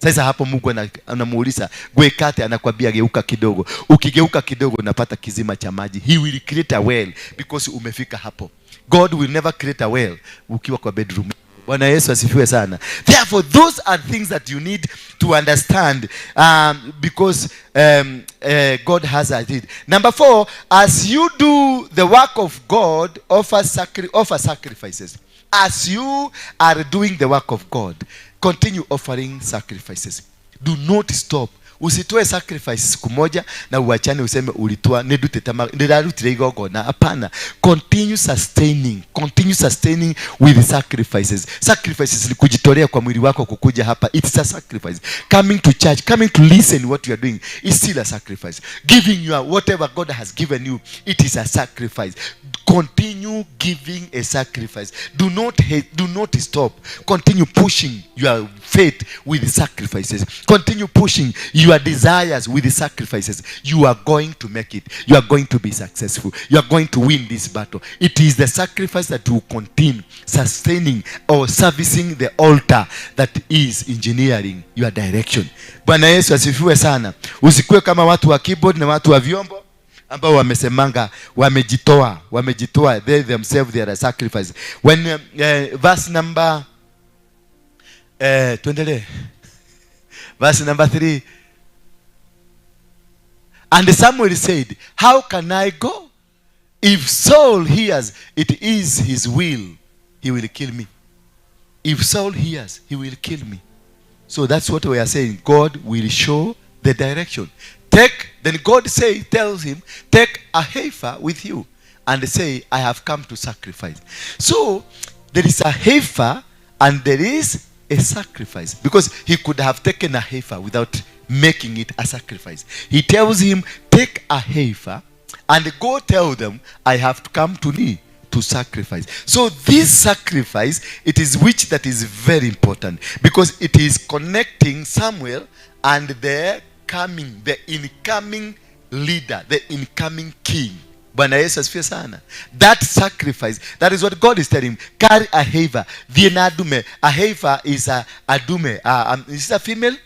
Sasa hapo Mungu anamuuliza gwekate, anakwambia geuka kidogo. Ukigeuka kidogo unapata kizima cha maji. He will create a well because umefika hapo. God will never create a well ukiwa kwa bedroom. Bwana Yesu asifiwe sana. Therefore those are things that you need to understand because God has a need. Number four, as you do the work of God, offer sacrifices. As you are doing the work of God, continue offering sacrifices. Do not stop. Usitoe sacrifice siku moja na uachane, useme ulitoa nindutite ndirarutire igongona. Hapana. Continue sustaining, continue sustaining with sacrifices. Sacrifices ni kujitolea kwa mwili wako kukuja hapa. It's a sacrifice. Coming to church, coming to listen what you are doing is still a sacrifice. Giving your whatever God has given you, it is a sacrifice. Continue giving a sacrifice. Do not hate, do not stop. Continue pushing your faith with sacrifices. Continue pushing your desires with the sacrifices. You are going to make it. You are going to be successful. You are going to win this battle. It is the sacrifice that will continue sustaining or servicing the altar that is engineering your direction. Bwana Yesu asifiwe sana. Usikuwe kama watu wa keyboard na watu wa vyombo ambao wamesemanga wamejitoa, wamejitoa, they themselves, they are a sacrifice. When verse number, tuendelee, verse number 3. And Samuel said, "How can I go? If Saul hears it is his will, he will kill me. If Saul hears, he will kill me. So that's what we are saying. God will show the direction. Take, then God tells him, take a heifer with you and say, I have come to sacrifice. So there is a heifer and there is a sacrifice. Because he could have taken a heifer without making it a sacrifice. He tells him, take a heifer and go tell them, I have to come to me to sacrifice. So this sacrifice, it is which that is very important, because it is connecting Samuel and the coming, the incoming leader, the incoming king. Bwana Yesu asifiwe sana. That sacrifice, that is what God is telling him. Carry a heifer. Thiĩ na ndume. A heifer is a dume. Is it a female?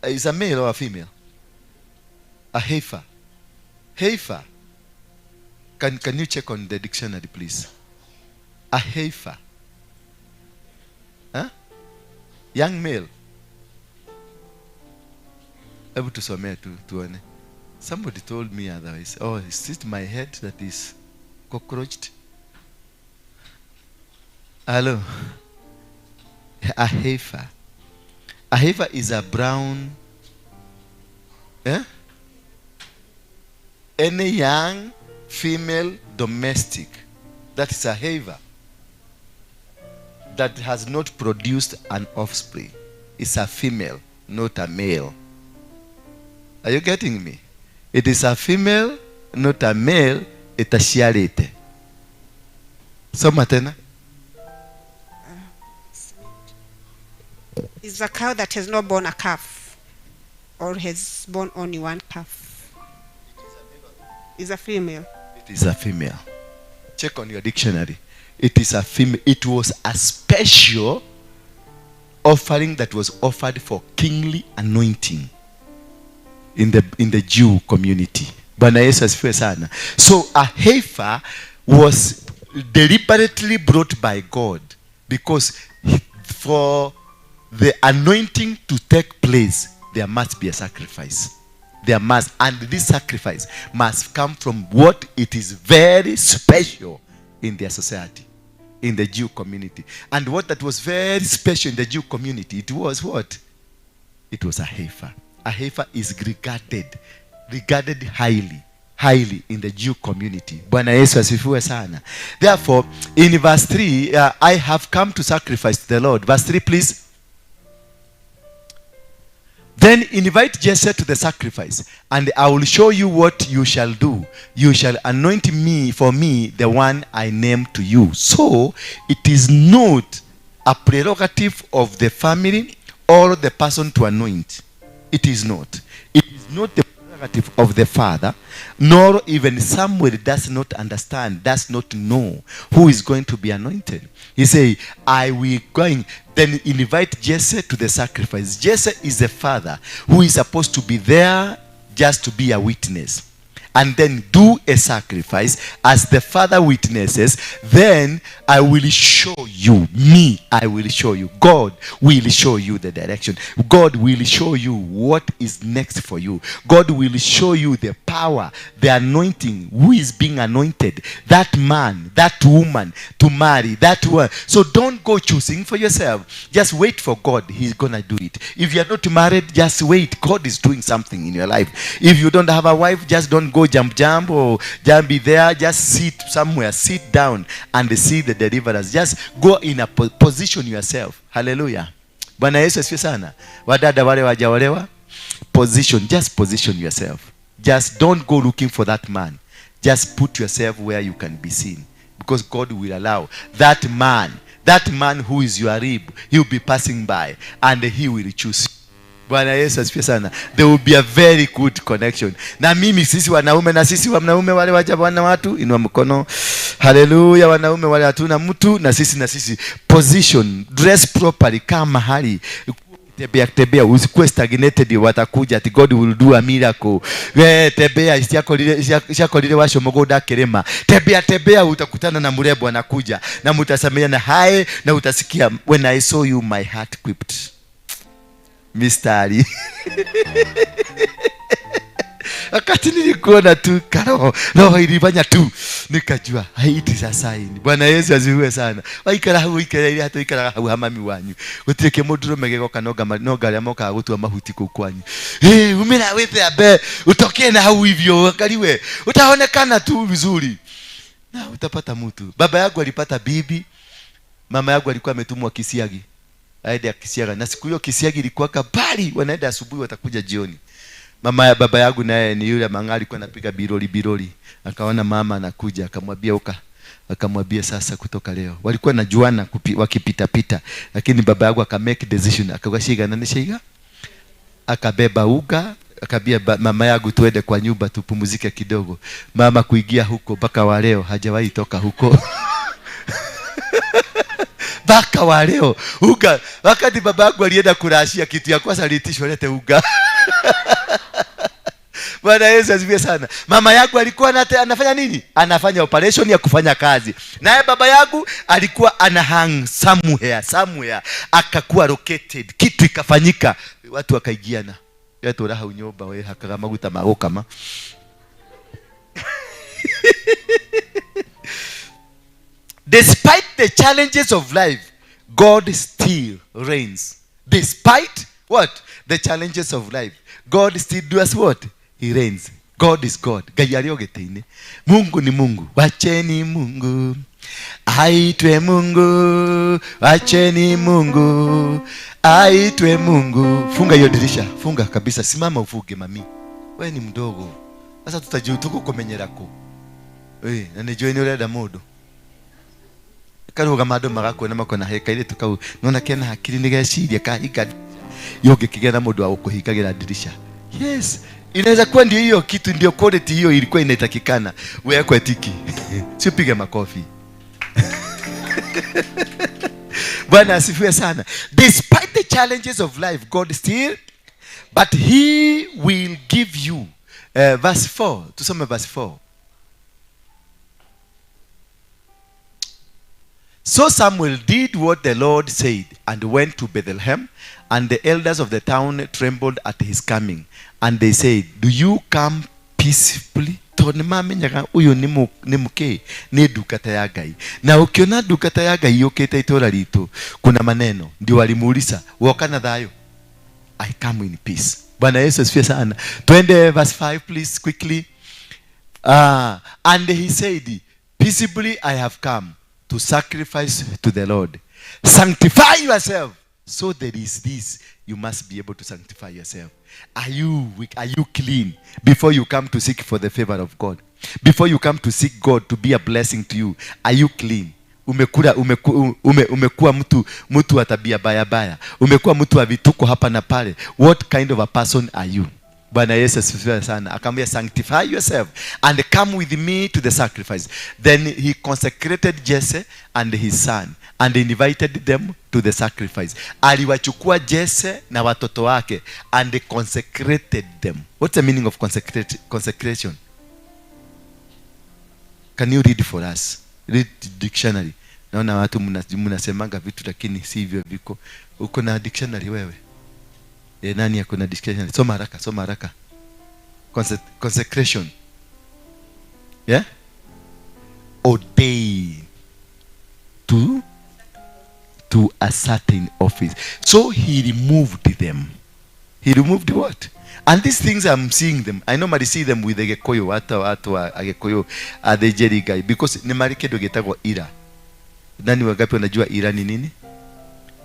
Is a male or a female? A heifer. Heifer. Can you check on the dictionary, please? A heifer. Huh? Young male. Hebu tusomee tu tuone. Somebody told me otherwise. Oh, is it my head that is cockroached? Hello. A heifer. A heifer is a brown. Eh? Any young female domestic. That is a heifer that has not produced an offspring. It's a female, not a male. Are you getting me? It is a female, not a male. Itaciarĩte. Soma tena. Is a cow that has not born a calf or has born only one calf. Is a female. It is a female. Check on your dictionary. It is a female. It was a special offering that was offered for kingly anointing in the Jew community. Bwana Yesu asifiwe sana. So a heifer was deliberately brought by God because for the anointing to take place, there must be a sacrifice. There must, and this sacrifice must come from what it is very special in their society, in the Jew community. And what that was very special in the Jew community, it was what? It was a heifer. A heifer is regarded highly, highly in the Jew community. Bwana Yesu asifiwe sana. Therefore, in verse 3, I have come to sacrifice to the Lord. Verse 3, please. Then invite Jesse to the sacrifice, and I will show you what you shall do. You shall anoint me for me the one I name to you. So it is not a prerogative of the family or the person to anoint. It is not. It is not the prerogative of the father, nor even Samuel does not understand, does not know who is going to be anointed. He say, I will going. Then invite Jesse to the sacrifice. Jesse is the father who is supposed to be there just to be a witness. And then do a sacrifice as the father witnesses. Then I will show you, me, I will show you. God will show you the direction. God will show you what is next for you. God will show you the power, the anointing, who is being anointed, that man, that woman to marry, that one. So don't go choosing for yourself. Just wait for God. He's going to do it. If you are not married, just wait. God is doing something in your life. If you don't have a wife, just don't go jump, jump or jump be there. Just sit somewhere, sit down and see the deliverance. Just go in a position yourself. Hallelujah. Bwana Yesu asifiwe sana. Wadada wale wajaolewa, position, just position yourself. Just don't go looking for that man. Just put yourself where you can be seen, because God will allow that man, that man who is your rib, he will be passing by and he will choose. Bwana Yesu asifiwe sana. There will be a very good connection. Na mimi sisi wanaume na sisi wanaume wale waja wana watu inua mkono. Hallelujah, wanaume wale hatuna mtu na sisi na sisi. Position, dress properly, kama mahali. Tembea, tembea, usikuwe stagnated, watakuja ati God will do a miracle. We tembea, isiakolile washo mugunda kirima. Tembea, tembea, utakutana na mrembo anakuja na mtasameana hai na utasikia when I saw you my heart quipped. Mistari. Wakati nilikuona tu karoho, roho ilifanya tu, nikajua haiti sasa hii. Bwana Yesu asifiwe sana. Waikara hau ikara ile hata ikara hau hamami wanyu. Gutire ke mundu rume gegoka noga noga aria mokaga gutua mahuti kuu kwanyu. Eh, umira withe utokee na hau hivyo akaliwe. Utaonekana tu vizuri. Na utapata mtu. Baba yangu alipata bibi. Mama yangu alikuwa ametumwa Kisiagi. Aende Kisiaga. Na siku hiyo Kisiagi ilikuwa kabali, wanaenda asubuhi watakuja jioni. Mama ya baba yangu naye ni yule mang'ali alikuwa anapiga biroli biroli. Akaona mama anakuja, akamwambia uka, akamwambia sasa kutoka leo. Walikuwa najuana wakipita pita, lakini baba yangu aka make decision, akawashiga na nishiga. Akabeba uga, akabia mama yangu tuende kwa nyumba tupumzike kidogo. Mama kuingia huko mpaka wa leo hajawahi toka huko. Mpaka wa leo uga. Wakati baba yangu alienda kurashia, kitu ya kwanza aliitishwa lete uga. Bwana Yesu asifiwe sana. Mama yangu alikuwa anafanya nini? Anafanya operation ya kufanya kazi. Naye baba yangu alikuwa ana hang somewhere, somewhere akakuwa located. Kitu ikafanyika, watu wakaigiana. Watu raha unyoba we hakaga maguta magokama. Despite the challenges of life, God still reigns. Despite what? The challenges of life, God still does what? He reigns. God is God. Ngai arĩ o gĩtĩ-inĩ. Mungu ni Mungu. Wacheni Mungu aitwe Mungu. Wacheni Mungu aitwe Mungu. Funga hiyo dirisha. Funga kabisa. Simama ufuge mami. Wewe ni mdogo. Sasa tutajiutuko kumenyerako. Eh, na nijue ni urenda mundu. Karuga mandu magakuona makona heka ile tukau. Nona kena hakiri ni geciria kahinga. Yongĩkĩgĩa mundu wa gũkũhingagĩra dirisha. Yes. Inaweza kuwa ndio hiyo kitu, ndio quality hiyo ilikuwa inatakikana. Wewe tiki. Sio piga makofi. Bwana asifiwe sana. Despite the challenges of life, God still, but he will give you. Verse 4. Tusome verse 4. So Samuel did what the Lord said and went to Bethlehem, and the elders of the town trembled at his coming. And they said, do you come peacefully? Tondũ nĩmamenyaga ũyũ nĩ mũkĩ, nĩ ndungata ya Ngai. Na ũkĩona ndungata ya Ngai yũkĩte itũũra ritũ, kuna maneno. Ndio walimuuliza, woka na thayũ? I come in peace. Bwana Yesu asifiwe sana. Twende verse 5 please quickly. And he said, peaceably I have come to sacrifice to the Lord. Sanctify yourself. So there is this. You must be able to sanctify yourself. Are you weak? Are you clean? Before you come to seek for the favor of God. Before you come to seek God to be a blessing to you, are you clean? Umekuwa mtu wa tabia baya baya. Umekuwa mtu wa vituko hapa na pale. What kind of a person are you? Bwana Yesu asifiwe sana. Akamwambia, sanctify yourself and come with me to the sacrifice. Then he consecrated Jesse and his son and invited them to the sacrifice. Aliwachukua Jesse na watoto wake and consecrated them. What's the meaning of consecration? Can you read for us? Read the dictionary. Naona watu mnasemanga vitu lakini sivyo viko. Uko na dictionary wewe? Nani yako na dictionary? Soma haraka, soma haraka. Consecration. Yeah? Ordain to a certain office. So he removed them. He removed what? And these things, I'm seeing them. I normally see them with the Gikuyu, watu wa Gikuyu, the Jerry guy, because ni mari kindu gitagwo ira. Nani wangapi wanajua ira ni nini?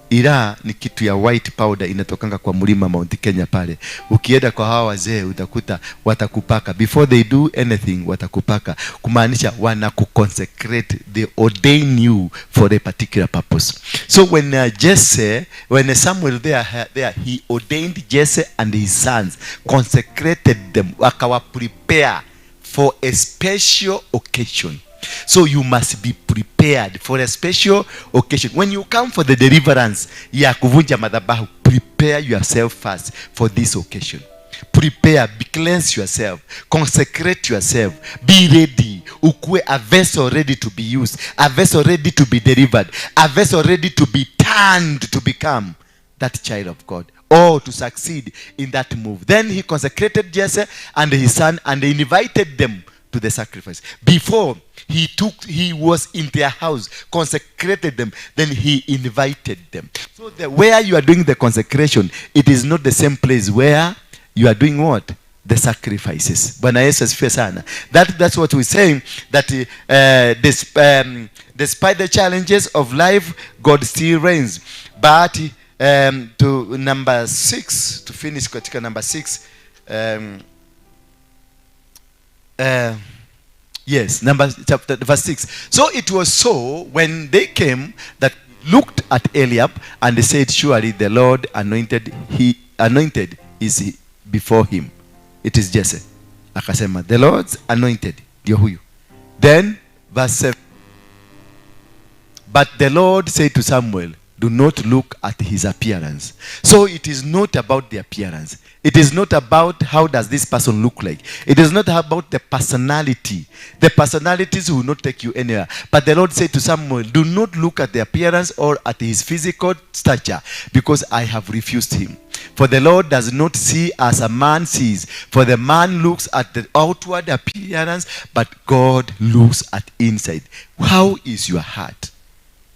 Ira ni kitu ya white powder inatokanga kwa mlima Mount Kenya pale. Ukienda kwa hawa wazee utakuta watakupaka. Before they do anything watakupaka. Kumaanisha wanakukonsecrate, they ordain you for a particular purpose. So when Jesse, when Samuel there he ordained Jesse and his sons, consecrated them, wakawa prepare for a special occasion. So you must be prepared for a special occasion. When you come for the deliverance ya kuvunja madhabahu, prepare yourself first for this occasion. Prepare, be cleanse yourself, consecrate yourself, be ready. Ukue a vessel ready to be used, a vessel ready to be delivered, a vessel ready to be turned to become that child of God or to succeed in that move. Then he consecrated Jesse and his son and invited them to the sacrifice. Before he was in their house, consecrated them, then he invited them. So where you are doing the consecration, it is not the same place where you are doing what? The sacrifices. Bwana Yesu asifiwe sana. That's what we're saying, that despite the challenges of life, God still reigns. But to number 6, to finish katika number 6, yes, number chapter verse 6. So it was so when they came that looked at Eliab and they said, surely the Lord anointed, he anointed is before him. It is Jesse. Akasema, the Lord's anointed ndio huyu. Then verse 7. But the Lord said to Samuel, do not look at his appearance. So it is not about the appearance. It is not about how does this person look like. It is not about the personality. The personalities will not take you anywhere. But the Lord said to Samuel, do not look at the appearance or at his physical stature, because I have refused him. For the Lord does not see as a man sees. For the man looks at the outward appearance, but God looks at inside. How is your heart?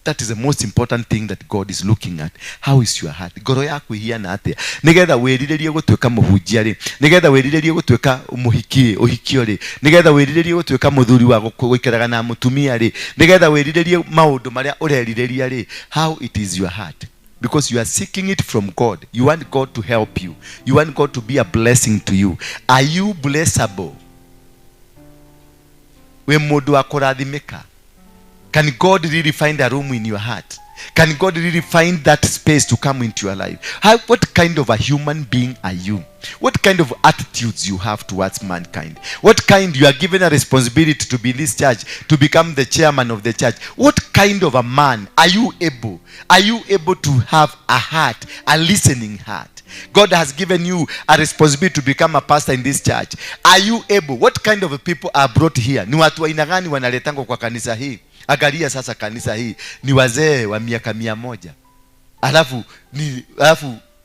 That is the most important thing that God is looking at. How is your heart? Ngoro yaku ihiana atia? Nigetha wĩrirĩrie gũtuĩka mũhunjia rĩ, nigetha wĩrirĩrie gũtuĩka mũhiki ũhikio rĩ, nigetha wĩrirĩrie gũtuĩka mũthuri wa gũikaraga na mũtumia rĩ, nigetha wĩrirĩrie maũndũ marĩa ũrerirĩria rĩ, how it is your heart? Because you are seeking it from God. You want God to help you. You want God to be a blessing to you. Are you blessable? Wĩ mũndũ wa kũrathimĩka? Can God really find a room in your heart? Can God really find that space to come into your life? What kind of a human being are you? What kind of attitudes you have towards mankind? What kind, you are given a responsibility to be in this church, to become the chairman of the church. What kind of a man are you able? Are you able to have a heart, a listening heart? God has given you a responsibility to become a pastor in this church. Are you able? What kind of people are brought here? Ni watu wa aina gani wanaletangwa kwa kanisa hii? Angalia sasa kanisa hii ni wazee wa miaka 100. Alafu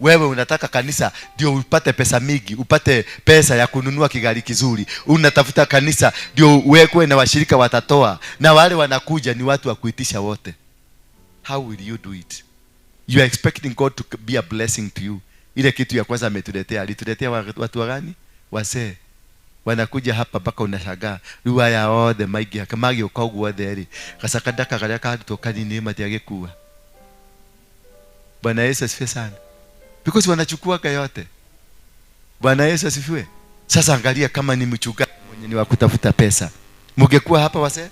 wewe unataka kanisa ndio upate pesa mingi, upate pesa ya kununua kigari kizuri. Unatafuta kanisa ndio uwekwe na washirika watatoa, na wale wanakuja ni watu wa kuitisha wote. How will you do it? You are expecting God to be a blessing to you. Ile kitu ya kwanza ametuletea, alituletea watu wa gani? Wazee. Wanakuja hapa mpaka unashangaa. Rĩu aya othe maingĩha, magĩũka ũguo othe rĩ, gacakandaka karĩa karutwo kanini matiagĩkua. Bwana Yesu asifiwe sana. Because wanachukuaga yote. Bwana Yesu asifiwe. Sasa angalia kama ni mchungaji mwenye ni wa kutafuta pesa. Mungekuwa hapa wazee?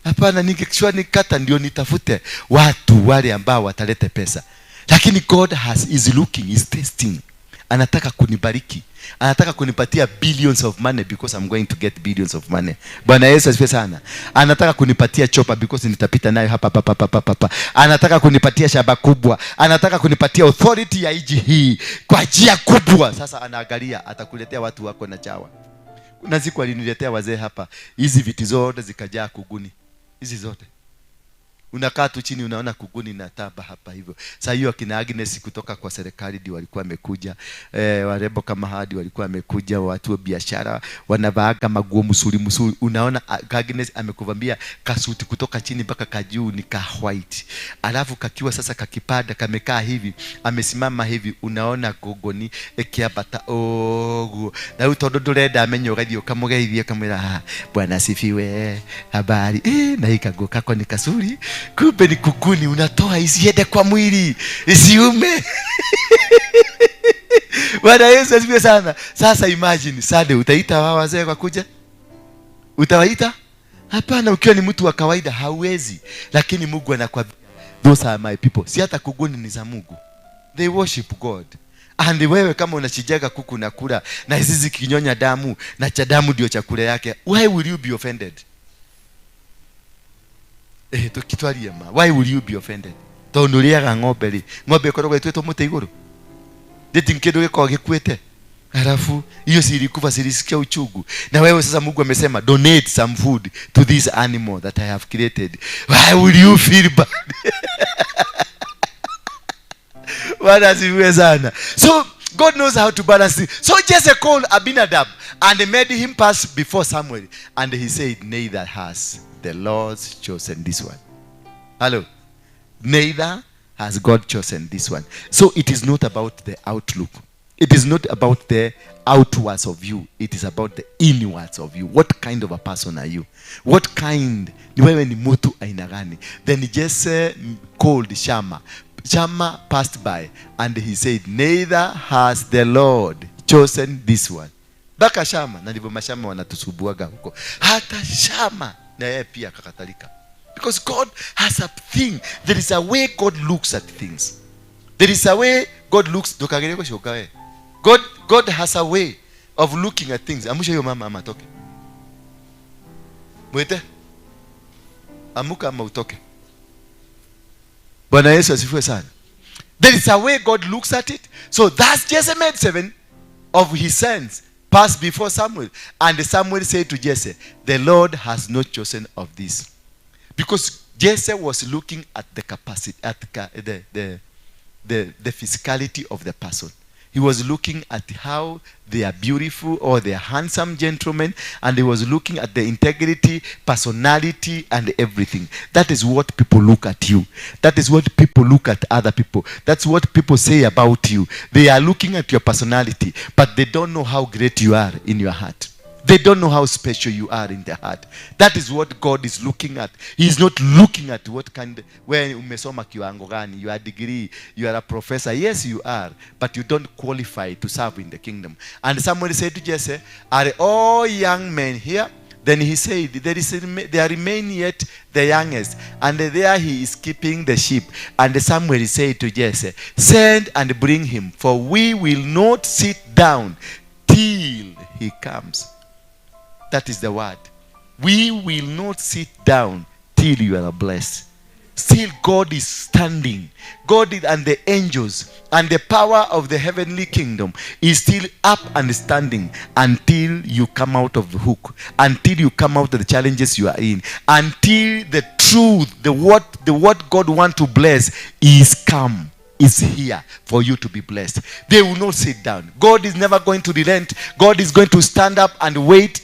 Hapana, ningekuwa nikata ndio nitafute watu wale ambao watalete pesa. Lakini God is looking, is testing. Anataka kunibariki. Anataka kunipatia billions of money because I'm going to get billions of money. Bwana Yesu asifiwe sana. Anataka kunipatia chopa because nitapita nayo hapa, hapa, hapa, hapa, hapa. Anataka kunipatia shamba kubwa. Anataka kunipatia authority ya nchi hii kwa njia kubwa. Sasa anaangalia atakuletea watu wako na chawa. Kuna siku aliniletea wazee hapa. Hizi viti zote zikajaa kuguni. Hizi zote. Unakaa tu chini unaona kuguni na taba hapa hivyo. Sasa hiyo akina Agnes kutoka kwa serikali ndio walikuwa wamekuja. Warembo kama hadi walikuwa wamekuja, watu wa biashara wanavaaga maguo msuri msuri. Unaona Agnes amekuvambia kasuti kutoka chini mpaka kajuu ni ka white. Alafu kakiwa sasa kakipada kamekaa hivi, amesimama hivi, unaona kuguni ekiabata oguo. Na huyu tondu ndurenda amenye ugathii ukamugeithia ukamwira, Bwana asifiwe, habari. Na hii kaguo kako ni kasuri. Kumbe ni kuguni unatoa isiende kwa mwili, isiume. Bwana Yesu asifiwe sana. Sasa imagine Sunday utaita wao wazee kwa kuja? Utawaita? Hapana, ukiwa ni mtu wa kawaida hauwezi. Lakini Mungu anakuambia those are my people. Si hata kuguni ni za Mungu. They worship God. And wewe kama unachijaga kuku na kula na hizi zikinyonya damu na cha damu ndio chakula yake, why will you be offended? Tukitwarie ma. Why will you be offended? Tondu riaga ng'ombe ri. Ng'ombe ikoragwo ĩtuĩtwo mũtĩ igũrũ. Ndĩti kĩndũ gĩkoragwo gĩkuĩte. Halafu hiyo si ilikufa, si ilisikia uchungu. Na wewe sasa Mungu amesema donate some food to this animal that I have created. Why will you feel bad? Bwana asifiwe sana. So God knows how to balance it. So Jesse called Abinadab and made him pass before Samuel, and he said, neither has the Lord chosen this one. Hello. Neither has God chosen this one. So it is not about the outlook. It is not about the outwards of you. It is about the inwards of you. What kind of a person are you? What kind? Ni wewe ni mtu aina gani? Then Jesse called Shammah. Shammah passed by and he said, neither has the Lord chosen this one. Baka Shammah, na ndivyo mashama wanatusumbuaga huko. Hata Shammah na yeye pia akakatalika. Because God has a thing. There is a way God looks at things. There is a way God looks. God has a way of looking at things. Amusha hiyo mama ama atoke. Mwite. Amuka ama utoke. Bwana Yesu asifiwe sana. There is a way God looks at it. So that's Jesse made 7 of his sons pass before Samuel. And Samuel said to Jesse, the Lord has not chosen of this. Because Jesse was looking at the capacity, at the physicality of the person. He was looking at how they are beautiful or they are handsome gentlemen, and he was looking at the integrity, personality, and everything. That is what people look at you. That is what people look at other people. That's what people say about you. They are looking at your personality, but they don't know how great you are in your heart. They don't know how special you are in their heart. That is what God is looking at. He is not looking at what kind, where umesoma kiwango gani, you are degree, you are a professor. Yes, you are, but you don't qualify to serve in the kingdom. And somebody said to Jesse, are all young men here? Then he said, there remain yet the youngest, and there he is keeping the sheep. And Samuel said to Jesse, send and bring him, for we will not sit down till he comes. That is the word. We will not sit down till you are blessed. Still God is standing. God is, and the angels and the power of the heavenly kingdom is still up and standing until you come out of the hook, until you come out of the challenges you are in, until the truth, the what God wants to bless is come. Is here for you to be blessed. They will not sit down. God is never going to relent. God is going to stand up and wait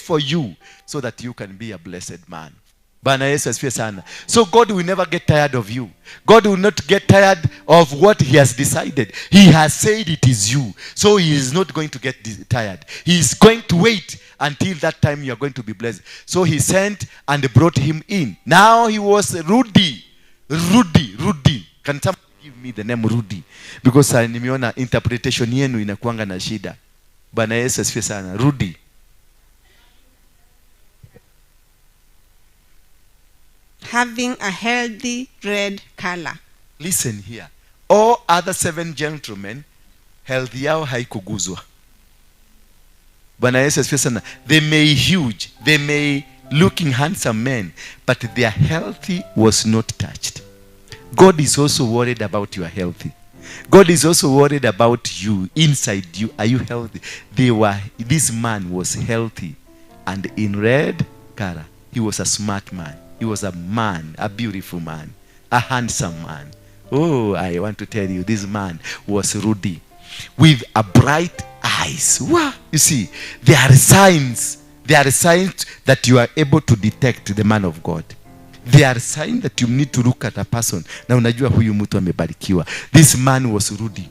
for you so that you can be a blessed man. Bwana Yesu asifiwe sana. So God will never get tired of you. God will not get tired of what he has decided. He has said it is you. So he is not going to get tired. He is going to wait until that time you are going to be blessed. So he sent and brought him in. Now he was Rudy. Rudy. Can someone give me the name Rudy? Because nimeona interpretation yenu inakuanga na shida. Bwana Yesu asifiwe sana. Rudy. Having a healthy red color. Listen here. All other 7 gentlemen, health yao haikuguzwa. Bwana Yesu asifiwe sana. They may huge, they may looking handsome men, but their health was not touched. God is also worried about your health. God is also worried about you, inside you. Are you healthy? This man was healthy and in red color. He was a smart man. He was a man, a beautiful man, a handsome man. Oh, I want to tell you, this man was Rudy with a bright eyes. Wow. You see, there are signs. There are signs that you are able to detect the man of God. There are signs that you need to look at a person. Na unajua huyu mtu amebarikiwa. This man was Rudy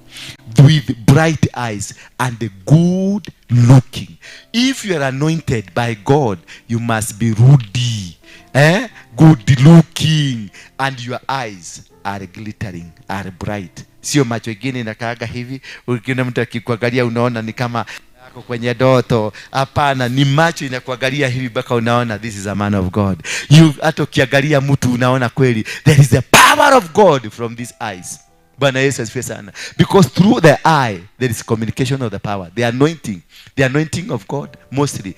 with bright eyes and good looking. If you are anointed by God, you must be Rudy. Good looking, and your eyes are glittering, are bright. Sio macho ingine inakaaga hivi, ukiona mtu akikuangalia unaona ni kama ako kwenye doto. Hapana, ni macho inakuangalia hivi mpaka unaona this is a man of God. You hata ukiangalia mtu unaona kweli there is the power of God from these eyes. Bwana Yesu asifiwe sana. Because through the eye there is communication of the power, the anointing of God mostly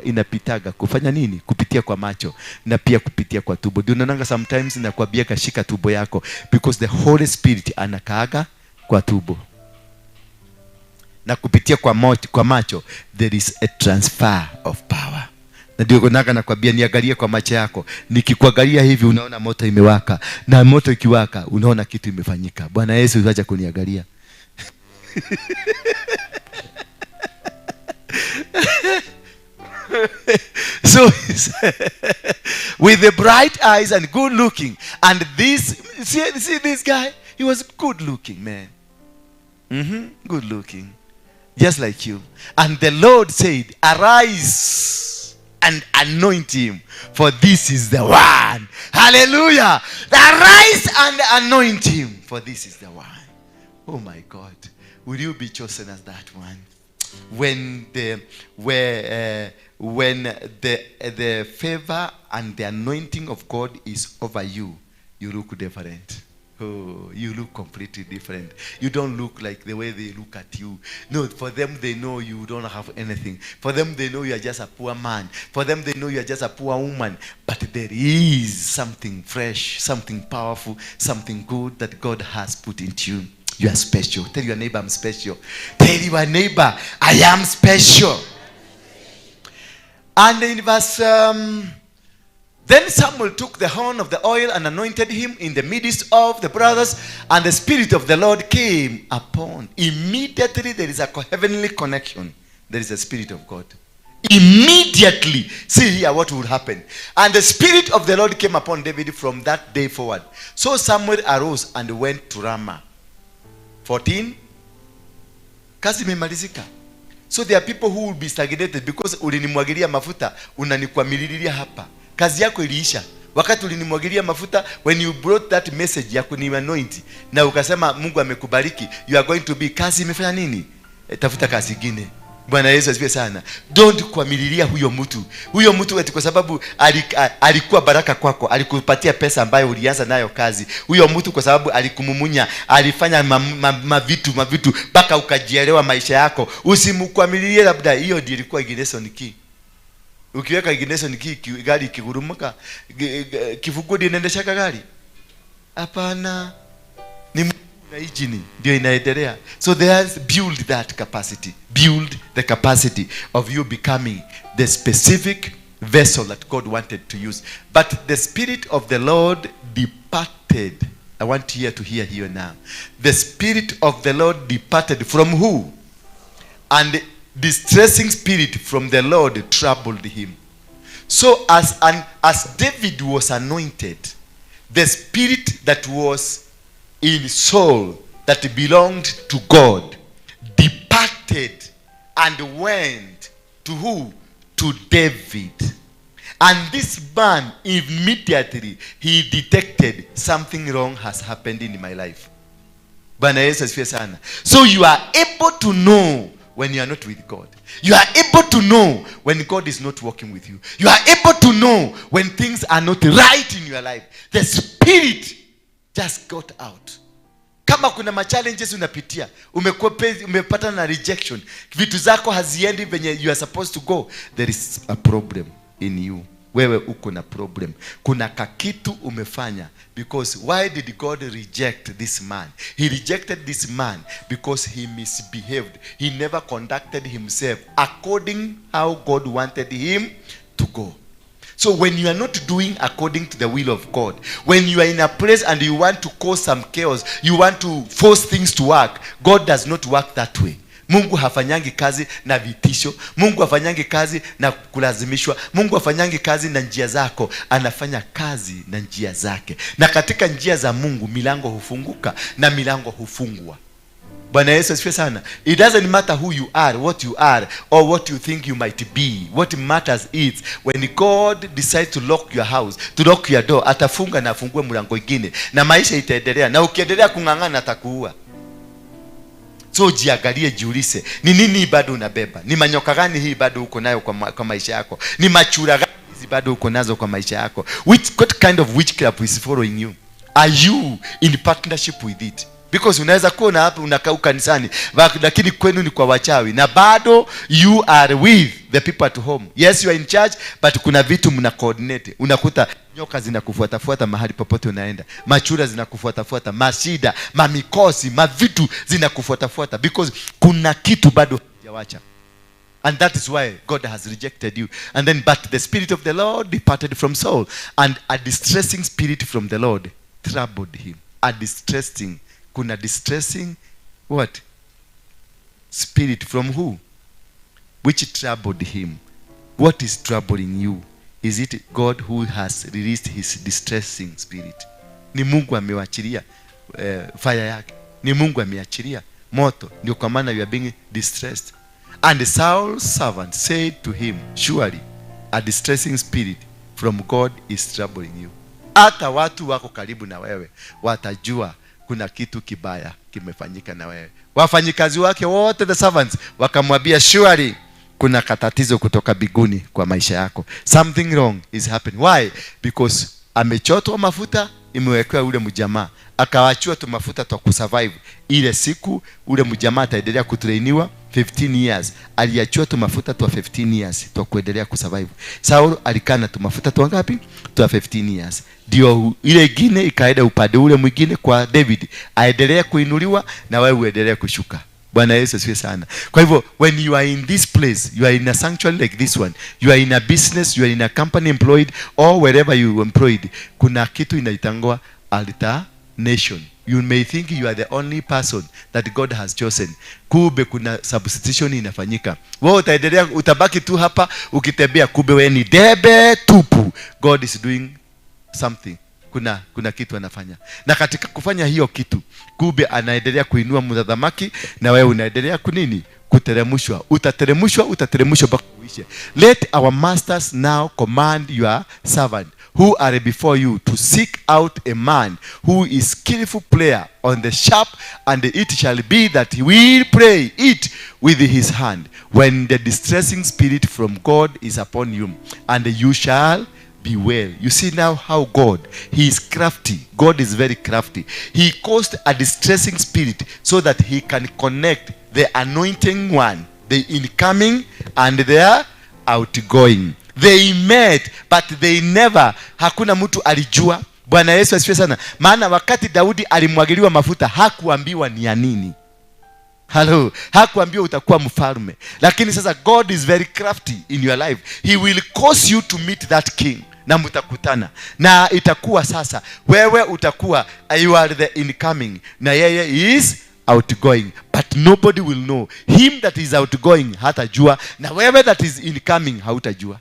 inapitaga kufanya nini? Kupitia kwa macho na pia kupitia kwa tumbo. Ndio unaonanga sometimes nakwambia kashika tumbo yako, because the Holy Spirit anakaaga kwa tumbo. Na kupitia kwa macho there is a transfer of power. Na ndio naga nakwambia niangalie kwa macho yako. Nikikuangalia hivi unaona moto imewaka, na moto ikiwaka unaona kitu imefanyika. Bwana Yesu, acha kuniangalia. So with the bright eyes and good looking, and this, see this guy, he was good looking man. Good looking, just like you. And the Lord said, arise and anoint him, for this is the one. Hallelujah. Arise and anoint him, for this is the one. Oh my God, will you be chosen as that one? When the favor and the anointing of God is over you, you look different. Oh, you look completely different. You don't look like the way they look at you. No, for them they know you don't have anything. For them they know you are just a poor man. For them they know you are just a poor woman. But there is something fresh, something powerful, something good that God has put into you. You are special. Tell your neighbor, I'm special. Tell your neighbor, I am special. And in verse... Then Samuel took the horn of the oil and anointed him in the midst of the brothers, and the Spirit of the Lord came upon. Immediately there is a heavenly connection. There is a Spirit of God. Immediately, see here what would happen. And the Spirit of the Lord came upon David from that day forward. So Samuel arose and went to Ramah. 14. Kazi imemalizika. So there are people who will be stagnated because ulinimwagilia mafuta, unanikwamililia hapa. Kazi yako iliisha. Wakati ulinimwagilia mafuta, when you brought that message ya kunianoint na ukasema Mungu amekubariki, you are going to be, kazi imefanya nini? Tafuta kazi nyingine. Bwana Yesu asifiwe sana. Don't kwamililia huyo mtu. Huyo mtu eti kwa sababu alikuwa baraka kwako, alikupatia pesa ambayo ulianza nayo kazi. Huyo mtu kwa sababu alikumumunya, alifanya mavitu mpaka ukajielewa maisha yako. Usimkwamililie, labda hiyo ndio ilikuwa ignition key. Ukiweka ignition key, gari ikigurumuka, kifunguo ndio inaendesha gari? Hapana. Ni na engine ndio inaendelea. So there's build that capacity. Build the capacity of you becoming the specific vessel that God wanted to use. But the Spirit of the Lord departed. I want you to hear here now. The Spirit of the Lord departed from who? And distressing spirit from the Lord troubled him. So as David was anointed, the spirit that was in Saul that belonged to God departed and went to who? To David. And this man, immediately he detected something wrong has happened in my life. Bwana Yesu asifiwe sana. So you are able to know when you are not with God. You are able to know when God is not working with you. You are able to know when things are not right in your life. The spirit just got out. Kama kuna ma challenges unapitia, umepata na rejection, vitu zako haziendi venye you are supposed to go, there is a problem in you. Wewe uko na problem. Kuna kakitu umefanya. Because why did God reject this man? He rejected this man because he misbehaved. He never conducted himself according how God wanted him to go. So when you are not doing according to the will of God, when you are in a place and you want to cause some chaos, you want to force things to work, God does not work that way. Mungu hafanyangi kazi na vitisho. Mungu hafanyangi kazi na kulazimishwa. Mungu hafanyangi kazi na njia zako. Anafanya kazi na njia zake. Na katika njia za Mungu milango hufunguka na milango hufungwa. Bwana Yesu asifiwe sana. It doesn't matter who you are, what you are, or what you think you might be. What matters is when God decides to lock your house, to lock your door, atafunga na afungue mlango mwingine na maisha itaendelea. Na ukiendelea kung'ang'ana atakuua. So jiangalie, jiulize, ni nini bado unabeba? Ni manyoka gani hii bado uko nayo kwa maisha yako? Ni machura gani hizi bado uko nazo kwa maisha yako? What kind of witchcraft is following you? Are you in partnership with it? Because unaweza kuwa na hapa unakaa kanisani, lakini kwenu ni kwa wachawi na bado you are with the people at home. Yes, you are in church, but kuna vitu mna coordinate. Unakuta nyoka zinakufuatafuata mahali popote unaenda, machura zinakufuatafuata, mashida, mamikosi, mavitu zinakufuatafuata, because kuna kitu bado hujawacha. And that is why God has rejected you. And then, but the Spirit of the Lord departed from Saul, and a distressing spirit from the Lord troubled him. A distressing, kuna distressing what? Spirit from who? Which troubled him. What is troubling you? Is it God who has released his distressing spirit? Ni Mungu amewachilia fire yake. Ni Mungu ameachilia moto. Ndio kwa maana you are being distressed. And Saul's servant said to him, surely a distressing spirit from God is troubling you. Hata watu wako karibu na wewe watajua kuna kitu kibaya kimefanyika na wewe. Wafanyikazi wake wote, the servants, wakamwambia, surely kuna katatizo kutoka biguni kwa maisha yako. Something wrong is happening. Why? Because amechotwa mafuta, imewekewa ule mjamaa, akawachiwa tu mafuta twa kusurvive ile siku. Ule mjamaa ataendelea kutrainiwa 15 years. Aliachiwa tu mafuta twa 15 years twa kuendelea kusurvive. Saul alikaa na tu mafuta twa ngapi? Twa 15 years. Ndio ile ingine ikaenda upande ule mwingine kwa David, aendelee kuinuliwa na wewe uendelee kushuka. Bwana Yesu asifiwe sana. Kwa hivyo when you are in this place, you are in a sanctuary like this one, you are in a business, you are in a company employed or wherever you employed, kuna kitu inaitangwa alternation. You may think you are the only person that God has chosen. Kumbe kuna substitution inafanyika. Wewe utaendelea, utabaki tu hapa ukitembea, kumbe wewe ni debe tupu. God is doing something. Kuna kitu anafanya. Na katika kufanya hiyo kitu, kumbe anaendelea kuinua mtazamaki na wewe unaendelea kunini? Kuteremshwa. Utateremshwa, utateremshwa mpaka uishe. Let our masters now command your servant who are before you to seek out a man who is skillful player on the sharp, and it shall be that he will play it with his hand when the distressing spirit from God is upon you, and you shall be well. You see now how God, he is crafty. God is very crafty. He caused a distressing spirit so that he can connect the anointing one, the incoming and the outgoing. They met, but they never, hakuna mtu alijua. Bwana Yesu asifiwe sana. Maana wakati Daudi alimwagiliwa mafuta, hakuambiwa ni ya nini. Hello, hakuambiwa utakuwa mfalme. Lakini sasa God is very crafty in your life. He will cause you to meet that king. Na mtakutana. Na itakuwa sasa wewe utakuwa, you are the incoming, na yeye is outgoing, but nobody will know. Him that is outgoing hatajua, na wewe that is incoming hautajua,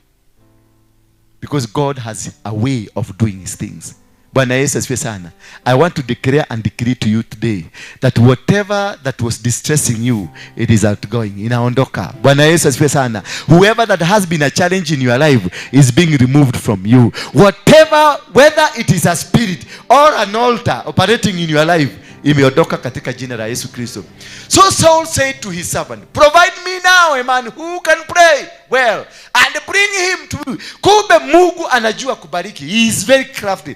because God has a way of doing his things. Bwana Yesu asifiwe sana. I want to declare and decree to you today that whatever that was distressing you, it is outgoing. Inaondoka. Bwana Yesu asifiwe sana. Whoever that has been a challenge in your life is being removed from you. Whatever, whether it is a spirit or an altar operating in your life, imeondoka katika jina la Yesu Kristo. So Saul said to his servant, provide me now a man who can pray well and bring him to me. Kumbe Mungu anajua kubariki. He is very crafty.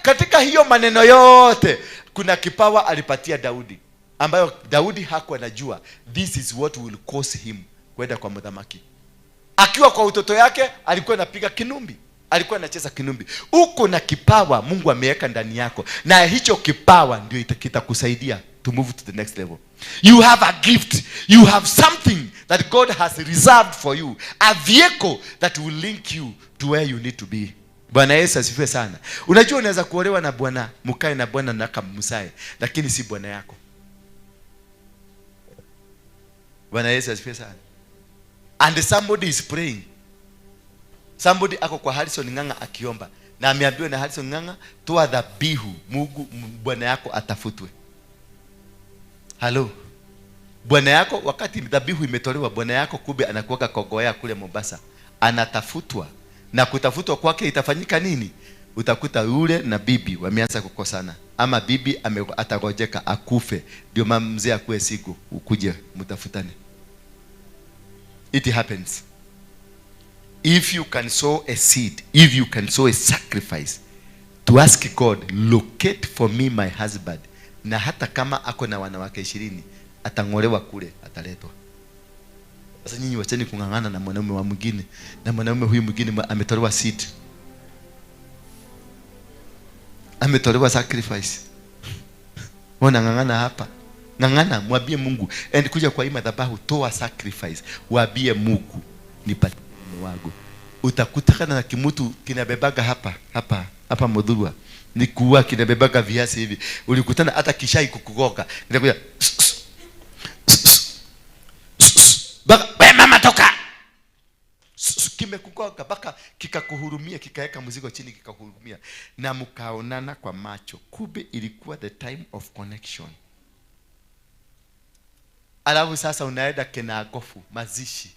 Katika hiyo maneno yote kuna kipawa alipatia Daudi ambayo Daudi hakuwa anajua this is what will cause him kwenda kwa mdhamaki. Akiwa kwa utoto yake alikuwa anapiga kinumbi. Alikuwa anacheza kinumbi. Uko na kipawa Mungu ameweka ndani yako, na hicho kipawa ndio kitakusaidia to move to the next level. You have a gift. You have something that God has reserved for you. A vehicle that will link you to where you need to be. Bwana Yesu asifiwe sana. Unajua unaweza kuolewa na bwana, mkae na bwana na kamsae, lakini si bwana yako. Bwana Yesu asifiwe sana. And somebody is praying. Somebody ako kwa Harrison Ng'ang'a akiomba, na ameambiwa na Harrison Ng'ang'a, toa dhabihu Mungu bwana yako atafutwe. Hello. Bwana yako wakati dhabihu imetolewa, bwana yako kumbe anakuwaga Kogoya kule Mombasa. Anatafutwa. Na kutafutwa kwake itafanyika nini? Utakuta yule na bibi wameanza kukosana. Ama bibi atagojeka akufe, ndio mama mzee akue siku ukuje mtafutane. It happens. If you can sow a seed, if you can sow a sacrifice to ask God, locate for me my husband, na hata kama ako na wanawake 20, atangolewa kule, ataletwa. Sasa nyinyi wacheni kung'ang'ana na mwanaume wa mwingine, na mwanaume huyu mwingine ametolewa seed, ametolewa sacrifice. Wanang'ang'ana hapa. Ng'ang'ana, mwambie Mungu. And kuja kwa hii madhabahu, toa sacrifice. Waambie Mungu, nipatie mume wangu. Utakutana na kimutu kinabebaga hapa, hapa, hapa Muthurwa. Ni kuua kinabebaga viazi hivi. Ulikutana hata kishai kukugoka. Kinakuja baka, we mama toka. Kimekugoka mpaka kikakuhurumia, kikaeka mzigo chini kikakuhurumia, na mkaonana kwa macho. Kumbe ilikuwa the time of connection. Alafu sasa unaenda kenagofu mazishi,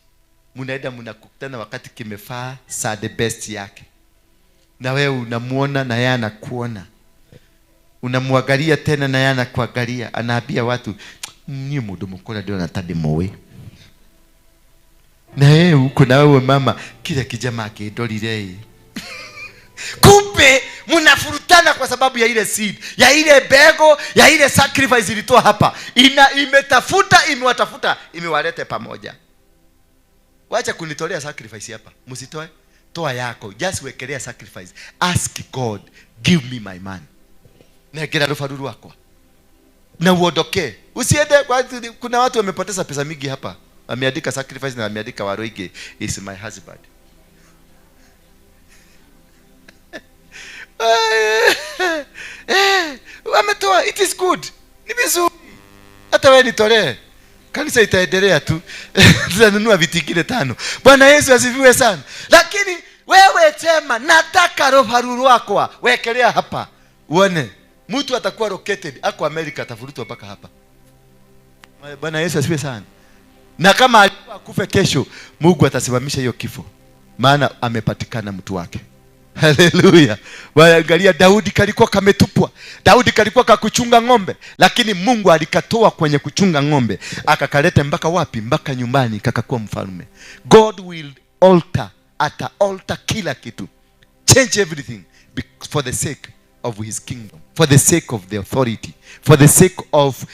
mnaenda mnakutana wakati kimefaa saa the best yake, na wewe unamuona na yeye anakuona, unamwangalia tena na yeye anakuangalia. Anaambia watu ni mundu mukora ndio natadi mowe na yeye huko na wewe mama, kila kijamaa kidolire. Kumbe mnafurutana kwa sababu ya ile seed, ya ile bego, ya ile sacrifice ilitoa hapa. Ina imetafuta, imewatafuta, imewalete pamoja. Wacha kunitolea sacrifice hapa. Msitoe, toa yako. Just wekelea sacrifice. Ask God, give me my man. Negera rufaru rwakwa. Na uondoke. Usiende kwa, kuna watu wamepoteza pesa mingi hapa. Wameandika sacrifice na wameandika Waroige is my husband. Wametoa, it is good. Ni vizuri. Hata wewe nitolee. Kanisa itaendelea tu. Tutanunua viti vingine 5. Bwana Yesu asifiwe sana. Lakini wewe sema nataka roho rwakwa, wekelea hapa. Uone mtu atakuwa located ako America, atafurutwa mpaka hapa. Bwana Yesu asifiwe sana. Na kama alikuwa akufe kesho, Mungu atasimamisha hiyo kifo, maana amepatikana mtu wake. Haleluya. Bwana, angalia Daudi kalikuwa kametupwa. Daudi kalikuwa kakuchunga ng'ombe, lakini Mungu alikatoa kwenye kuchunga ng'ombe, akakaleta mpaka wapi? Mpaka nyumbani, kakakuwa mfalme. God will alter, ata alter kila kitu. Change everything for the sake of his kingdom, for the sake of the authority, for the sake of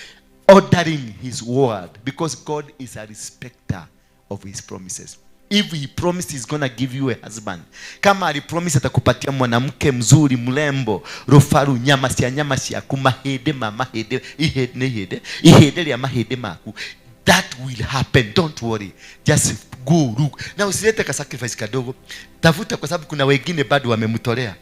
ordering his word, because God is a respecter of his promises. If he promised he's going to give you a husband, kama alipromise atakupatia mwanamke mzuri mrembo, rufaru nyama cia nyama ciaku, mahĩndĩ ma mahĩndĩ, ihĩndĩ nĩ ihĩndĩ, ihĩndĩ rĩa mahĩndĩ maku, that will happen. Don't worry, just go look. Na usilete ka sacrifice kadogo, tafuta, kwa sababu kuna wengine bado wamemtolea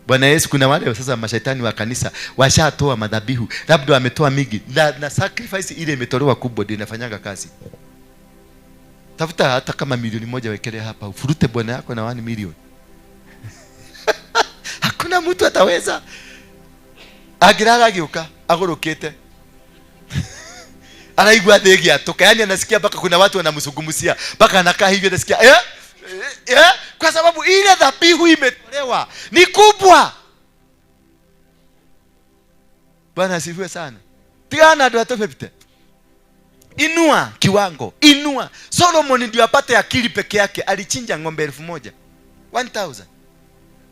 Bwana Yesu. Kuna wale sasa mashaitani wa kanisa washatoa madhabihu, labda wametoa mingi, na sacrifice ile imetolewa kubwa ndio inafanyanga kazi. Tafuta hata kama milioni 1 wekelea hapa, ufurute bwana yako na 1 million. Hakuna mtu ataweza. Agirara agĩũka agũrũkĩte, anaigua thĩ ĩgĩatũka, yani anasikia mpaka kuna watu wanamzungumzia, mpaka anakaa hivi anasikia kwa sababu ile dhabihu imetolewa ni kubwa. Bwana asifiwe sana. Tigana andũ atofepite. Inua kiwango, inua. Solomon ndio apate akili peke yake, alichinja ng'ombe 1000. 1000.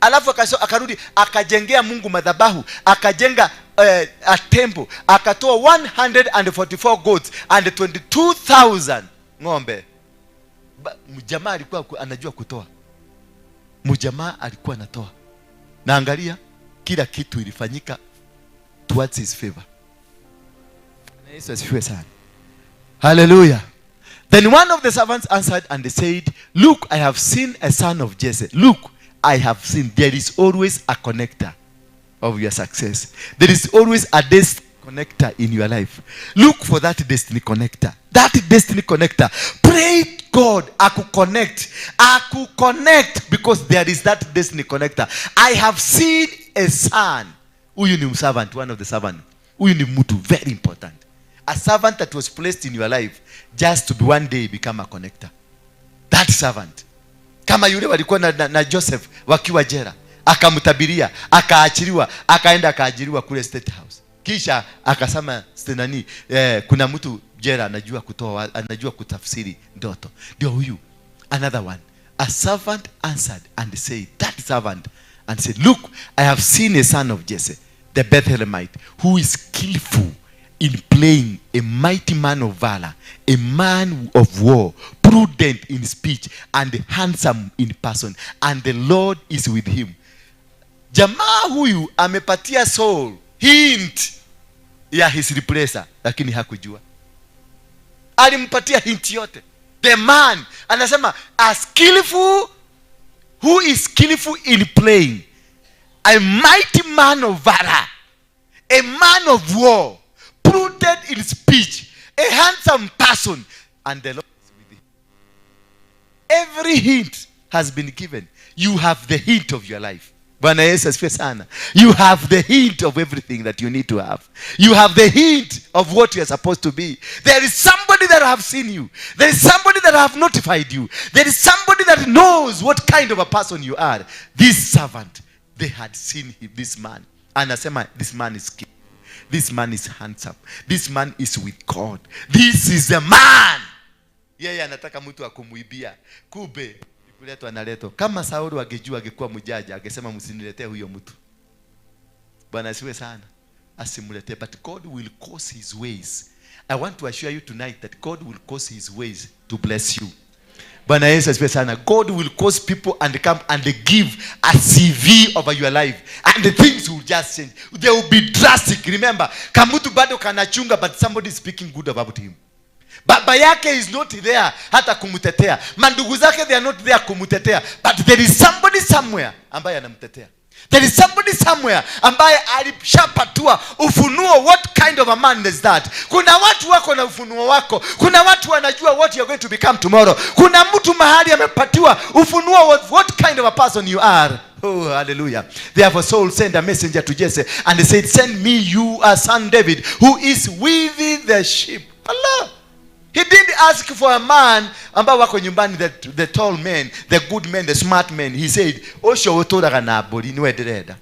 Alafu akarudi akajengea Mungu madhabahu, akajenga a temple, akatoa 144 goats and 22,000 ng'ombe. Mjamaa alikuwa anajua kutoa. Mjamaa alikuwa anatoa. Na angalia kila kitu ilifanyika towards his favor. Na Yesu asifiwe sana. Hallelujah. Then one of the servants answered and said, Look, I have seen a son of Jesse. Look, I have seen. There is always a connector of your success. There is always a destiny connector in your life. Look for that destiny connector. That destiny connector. Pray God akuconnect. Akuconnect, because there is that destiny connector. I have seen a son. Huyu ni servant, one of the servant. Huyu ni mtu very important. A servant that was placed in your life just to be one day become a connector. That servant. Kama yule walikuwa na Joseph wakiwa jela, akamtabiria, akaachiliwa, akaenda akaajiriwa kule State House. Kisha akasema nani, kuna mtu jela anajua kutoa, anajua kutafsiri ndoto. Ndio huyu. Another one. A servant answered and said, that servant and said, Look, I have seen a son of Jesse, the Bethlehemite, who is skillful in playing, a mighty man of valor, a man of war, prudent in speech and handsome in person, and the Lord is with him. Jamaa huyu amepatia Saul hint. Ya his replacer, lakini hakujua. Alimpatia hint yote. The man anasema a skillful, who is skillful in playing, a mighty man of valor, a man of war, prudent in speech, a handsome person, and the Lord is with him. Every hint has been given. You have the hint of your life. Bwana Yesu asifiwe sana. You have the hint of everything that you need to have. You have the hint of what you are supposed to be. There is somebody that have seen you. There is somebody that have notified you. There is somebody that knows what kind of a person you are. This servant, they had seen him, this man. Anasema this man is king. This man is handsome. This man is with God. This is the man. Yeye anataka mtu akumuibia. Kumbe kuletwa analetwa. Kama Saulu angejua, angekuwa mjanja, angesema, "Msiniletee huyo mtu." Bwana asifiwe sana. Asimletee, but God will cause his ways. I want to assure you tonight that God will cause his ways to bless you. Bwana Yesu asifiwe sana. God will cause people and come and give a CV over your life, and the things will just change. They will be drastic. Remember, kamutu bado kanachunga, but somebody is speaking good about him. Baba yake is not there hata kumtetea, mandugu zake, they are not there kumtetea, but there is somebody somewhere ambaye anamtetea. There is somebody somewhere ambaye alishapatiwa ufunuo. What kind of a man is that? Kuna watu wako na ufunuo wako. Kuna watu wanajua what you are going to become tomorrow. Kuna mtu mahali amepatiwa ufunuo of what kind of a person you are. Oh, hallelujah. Therefore Saul sent a messenger to Jesse and said, "Send me your son David, who is with the sheep." Allah. He didn't ask for a man ambao wako nyumbani, the tall man, the good man, the smart man. He said, "Ũcio ũtũraga na mbũri nĩwe ndĩrenda."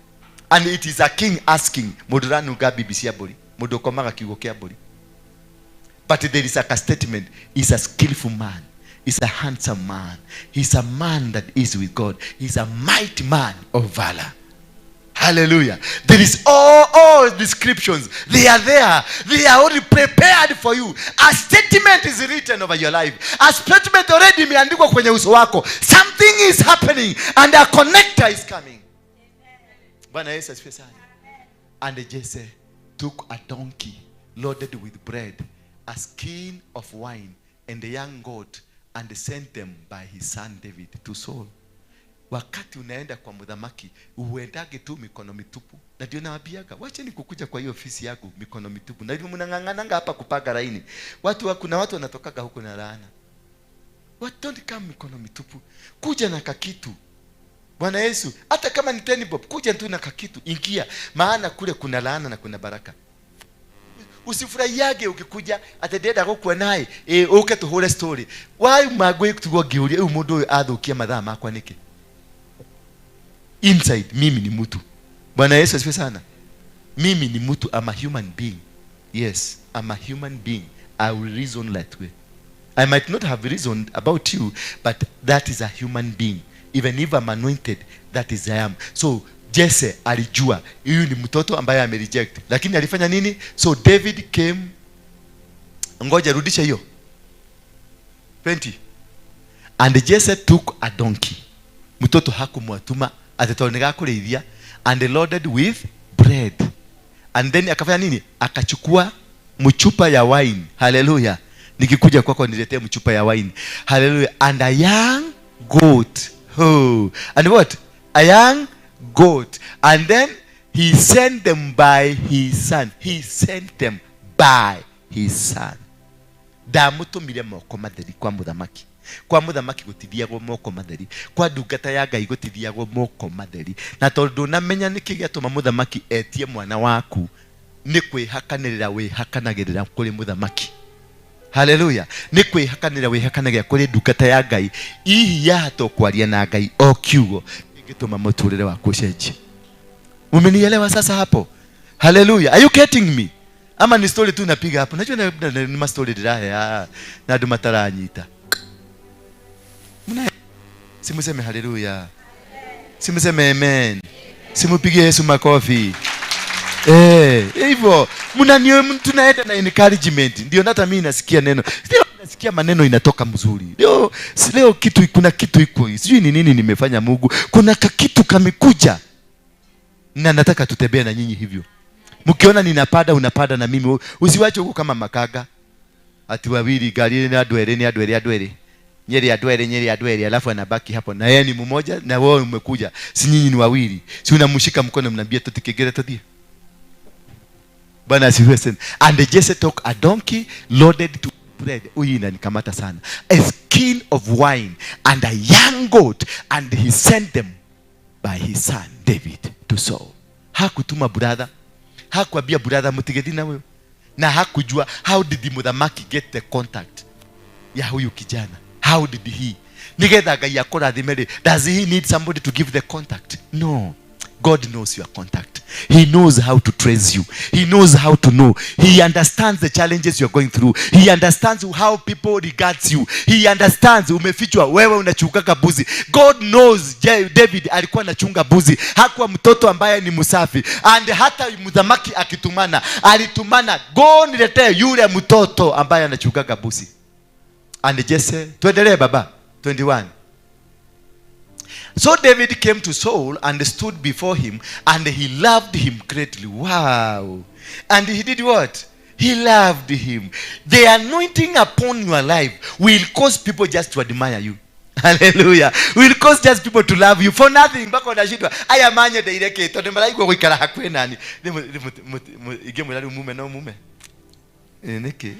And it is a king asking mũndũ ũranunga bibi cia mbũri, mũndũ ũkomaga kiugo kĩa mbũri. But there is a statement. He's a skillful man. He's a handsome man. He's a man that is with God. He's a mighty man of valor. Hallelujah. There is all descriptions. They are there. They are already prepared for you. A statement is written over your life. A statement already imeandikwa kwenye uso wako. Something is happening and a connector is coming. Bwana Yesu asifiwe sana. And Jesse took a donkey loaded with bread, a skin of wine, and a young goat, and sent them by his son David to Saul. Wakati unaenda kwa mudhamaki, uendage tu mikono mitupu? Na ndio nawaambiaga, wacheni kukuja kwa hiyo ofisi yangu mikono mitupu. Na ndio mnang'ang'ananga hapa kupanga laini. Kuna watu wanatokaga huko na laana. What, don't come mikono mitupu. Kuja na kakitu. Bwana Yesu, hata kama ni 10 bob, kuja tu na kakitu, ingia, maana kule kuna laana na kuna baraka. Usifurahiage ukikuja ati ndĩrenda gũkua naye ĩ ũke tũhũre story wauma ngwĩtigwo ngĩũria rĩu mũndũ ũyũ athũkia mathaa makwa nĩkĩ. Inside, mimi ni mtu. Bwana Yesu asifiwe sana. Mimi ni mtu. I'm a human being. Yes, I'm a human being. I will reason that way. I might not have reasoned about you, but that is a human being. Even if I'm anointed, that is I am. So Jesse alijua huyu ni mtoto ambaye amereject, lakini alifanya nini? So David came. Ngoja, rudisha hiyo 20. And Jesse took a donkey, mtoto hakumwatuma ati tondũ nĩ gakũrĩithia, and loaded with bread, and then akafanya nini? Akachukua mchupa ya wine. Haleluya! Nikikuja kwako niletee mchupa ya wine. Haleluya! And a young goat. Oh. And what? A young goat. And then he sent them by his son. He sent them by his son. Ndamũtũmire moko matheri kwa mũthamaki. Kwa mũthamaki gũtithiagwo moko matheri, kwa ndungata ya Ngai gũtithiagwo moko matheri. Na tondũ ndũnamenya nĩkĩ gĩatũma mũthamaki etie mwana waku, nĩ kwĩhakanĩrĩra wĩhakanagĩrĩra kũrĩ mũthamaki. Haleluya! Nĩ kwĩhakanĩrĩra wĩhakanagĩrĩra kũrĩ ndungata ya Ngai. Hihi yahota kwaria na Ngai o kiugo kĩngĩtũma mũtũrĩre waku ũcenjie. Umenielewa sasa hapo? Haleluya! Are you getting me, ama ni story tu napiga hapo? Najua ni ma story ndĩrahe na andũ mataranyita. Simuseme haleluya, simuseme amen, simupigie Yesu makofi. Eh, hivyo mnanio tunaenda na encouragement. Ndio hata mimi nasikia neno. Leo nasikia maneno inatoka mzuri. Leo si leo kitu, kuna kitu iko. Sijui ni nini nimefanya Mungu. Kuna kakitu kamekuja. Na nataka tutembee na nyinyi hivyo. Mkiona ninapanda, unapanda na mimi. Usiwache huko kama makaga. Ati wawili gari ni andũ erĩ, ni andũ erĩ, andũ erĩ. Nyeri andũ erĩ, Nyeri andũ erĩ, alafu anabaki hapo. Na yeye ni mmoja na wewe umekuja. Si nyinyi ni wawili. Si unamshika mkono mnaambia tutikigere tuthie. Bwana asifiwe sana. And Jesse took a donkey loaded to bread. Huyu inanikamata sana. A skin of wine and a young goat, and he sent them by his son David to Saul. Hakutuma brother. Hakuambia brother mutigethi na wewe. Na hakujua how did muthamaki get the contact ya huyu kijana. How did he? Nigetha Ngai akũrathime rĩ, does he need somebody to give the contact? No. God knows your contact. He knows how to trace you. He knows how to know. He understands the challenges you're going through. He understands how people regards you. He understands umefichwa, wewe unachungaga buzi. God knows David alikuwa anachunga buzi. Hakuwa mtoto ambaye ni msafi. And hata mthamaki akitumana, alitumana, go niletee yule mtoto ambaye anachungaga buzi. And Jesse, tuendelee baba, 21. So David came to Saul and stood before him, and he loved him greatly. Wow. And he did what? He loved him. The anointing upon your life will cause people just to admire you. Hallelujah. Will cause just people to love you for nothing. Mpaka unashindwa. Aya manye ndeireke tondu maraigua guikara hakuhi nani. Ingĩmwĩra rĩu mume no mume. Nĩkĩ?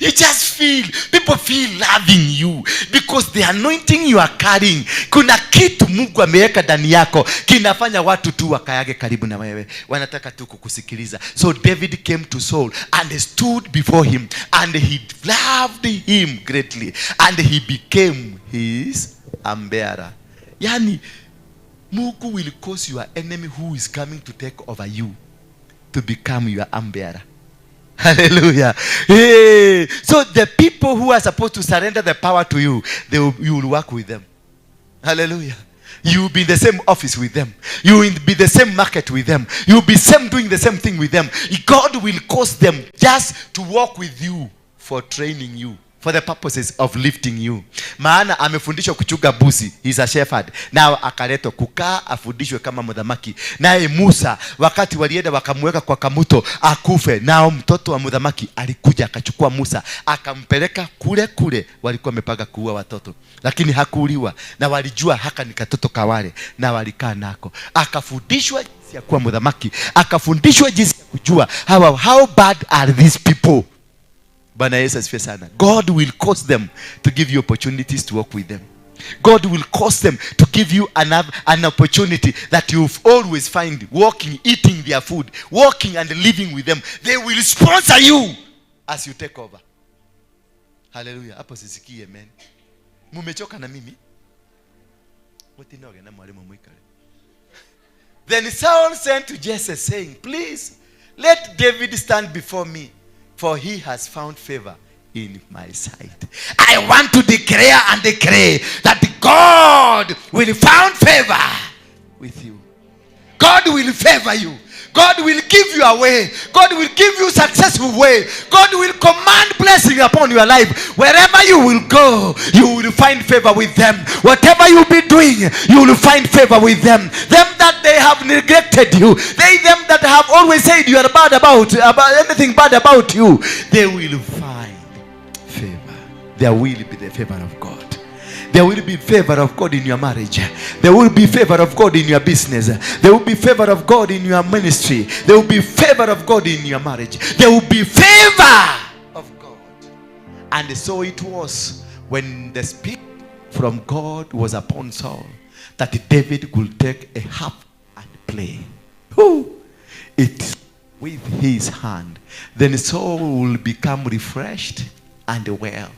You just feel, people feel loving you because the anointing you are carrying, kuna kitu Mungu ameweka ndani yako kinafanya watu tu wakayage karibu na wewe, wanataka tu kukusikiliza. So David came to Saul and stood before him, and he loved him greatly, and he became his armbearer. Yani Mungu will cause your enemy who is coming to take over you to become your armbearer. Hallelujah. Hey. So the people who are supposed to surrender the power to you, you will work with them. Hallelujah. You will be in the same office with them. You will be the same market with them. You will be same doing the same thing with them. God will cause them just to work with you for training you, for the purposes of lifting you. Maana amefundishwa kuchunga buzi, he's a shepherd. Now akaletwa kukaa afundishwe kama muthamaki. Naye Musa wakati walienda wakamweka kwa kamuto akufe, nao mtoto wa muthamaki alikuja akachukua Musa akampeleka kule kule walikuwa wamepanga kuua watoto, lakini hakuuliwa, na walijua haka ni katoto kawale, na walikaa nako. Akafundishwa jinsi ya kuwa muthamaki, akafundishwa jinsi ya kujua how bad are these people. Bwana Yesu asifiwe sana. God will cause them to give you opportunities to work with them. God will cause them to give you an opportunity that you'll always find walking, eating their food, walking and living with them. They will sponsor you as you take over. Hallelujah. Hapo sisikie amen. Mumechoka na mimi? Mutinoge na mwalimu mwikale. Then Saul sent to Jesse saying, please let David stand before me, for he has found favor in my sight. I want to declare and decree that God will find favor with you. God will favor you. God will give you a way. God will give you successful way. God will command blessing upon your life. Wherever you will go, you will find favor with them. Whatever you be doing, you will find favor with them. Them that they have neglected you, they them that have always said you are bad about anything bad about you, they will find favor. There will be the favor of God. There will be favor of God in your marriage. There will be favor of God in your business. There will be favor of God in your ministry. There will be favor of God in your marriage. There will be favor of God. And so it was when the Spirit from God was upon Saul that David could take a harp and play. Who? It with his hand. Then Saul will become refreshed and well.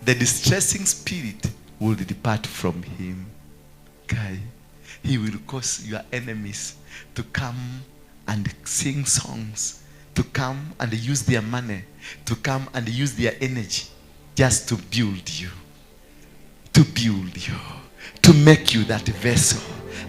The distressing spirit will depart from him. Okay. He will cause your enemies to come and sing songs, to come and use their money, to come and use their energy just to build you. To build you. To make you that vessel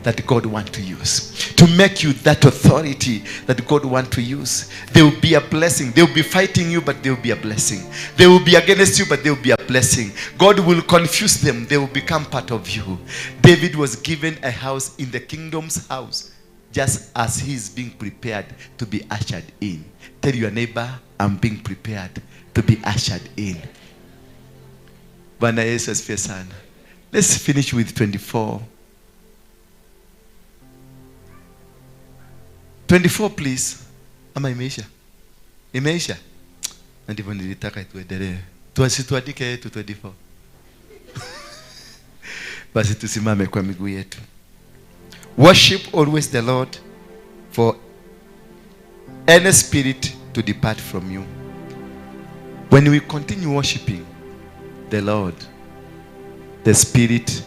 that God wants to use. To make you that authority that God wants to use. They will be a blessing. They will be fighting you, but they will be a blessing. They will be against you, but they will be a blessing. God will confuse them. They will become part of you. David was given a house in the kingdom's house. just as he is being prepared to be ushered in. Tell your neighbor, I'm being prepared to be ushered in. Bwana Yesu asifiwe sana. Let's finish with 24. 24 please. Ama imeisha? Imeisha? Na ndivyo nilitaka tuendelee. Tuandike yetu 24. Basi tusimame kwa miguu yetu. Worship always the Lord, for any spirit to depart from you. When we continue worshiping the Lord, the spirit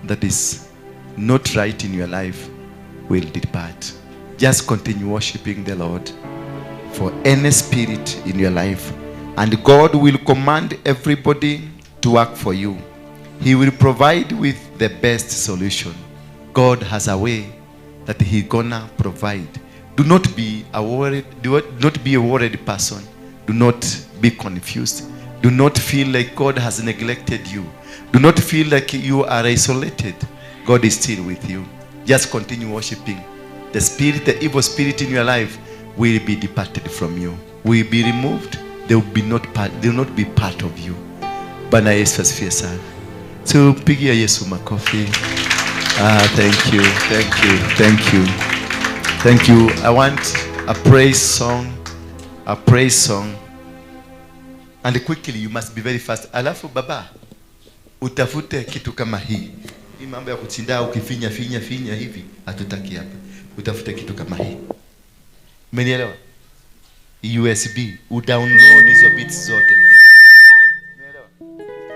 that is not right in your life will depart. Just continue worshiping the Lord for any spirit in your life. And God will command everybody to work for you. He will provide with the best solution. God has a way that he gonna provide. Do not be a worried, do not be a worried person. Do not be confused. Do not feel like God has neglected you. Do not feel like you are isolated. God is still with you. Just continue worshiping. The spirit, the evil spirit in your life will be departed from you. Will be removed. They will be not part, they will not be part of you. Bwana Yesu asifiwe sana. So pigia Yesu makofi. Thank you, thank you, thank you. Thank you. I want a praise song. A praise song. And quickly, you must be very fast. Alafu baba, utafute kitu kama hii. Hii mambo ya kuchinda ukifinya finya finya hivi hatutaki hapa. Utafute kitu kama hii. Umenielewa? USB, udownload hizo bits zote. Umeelewa?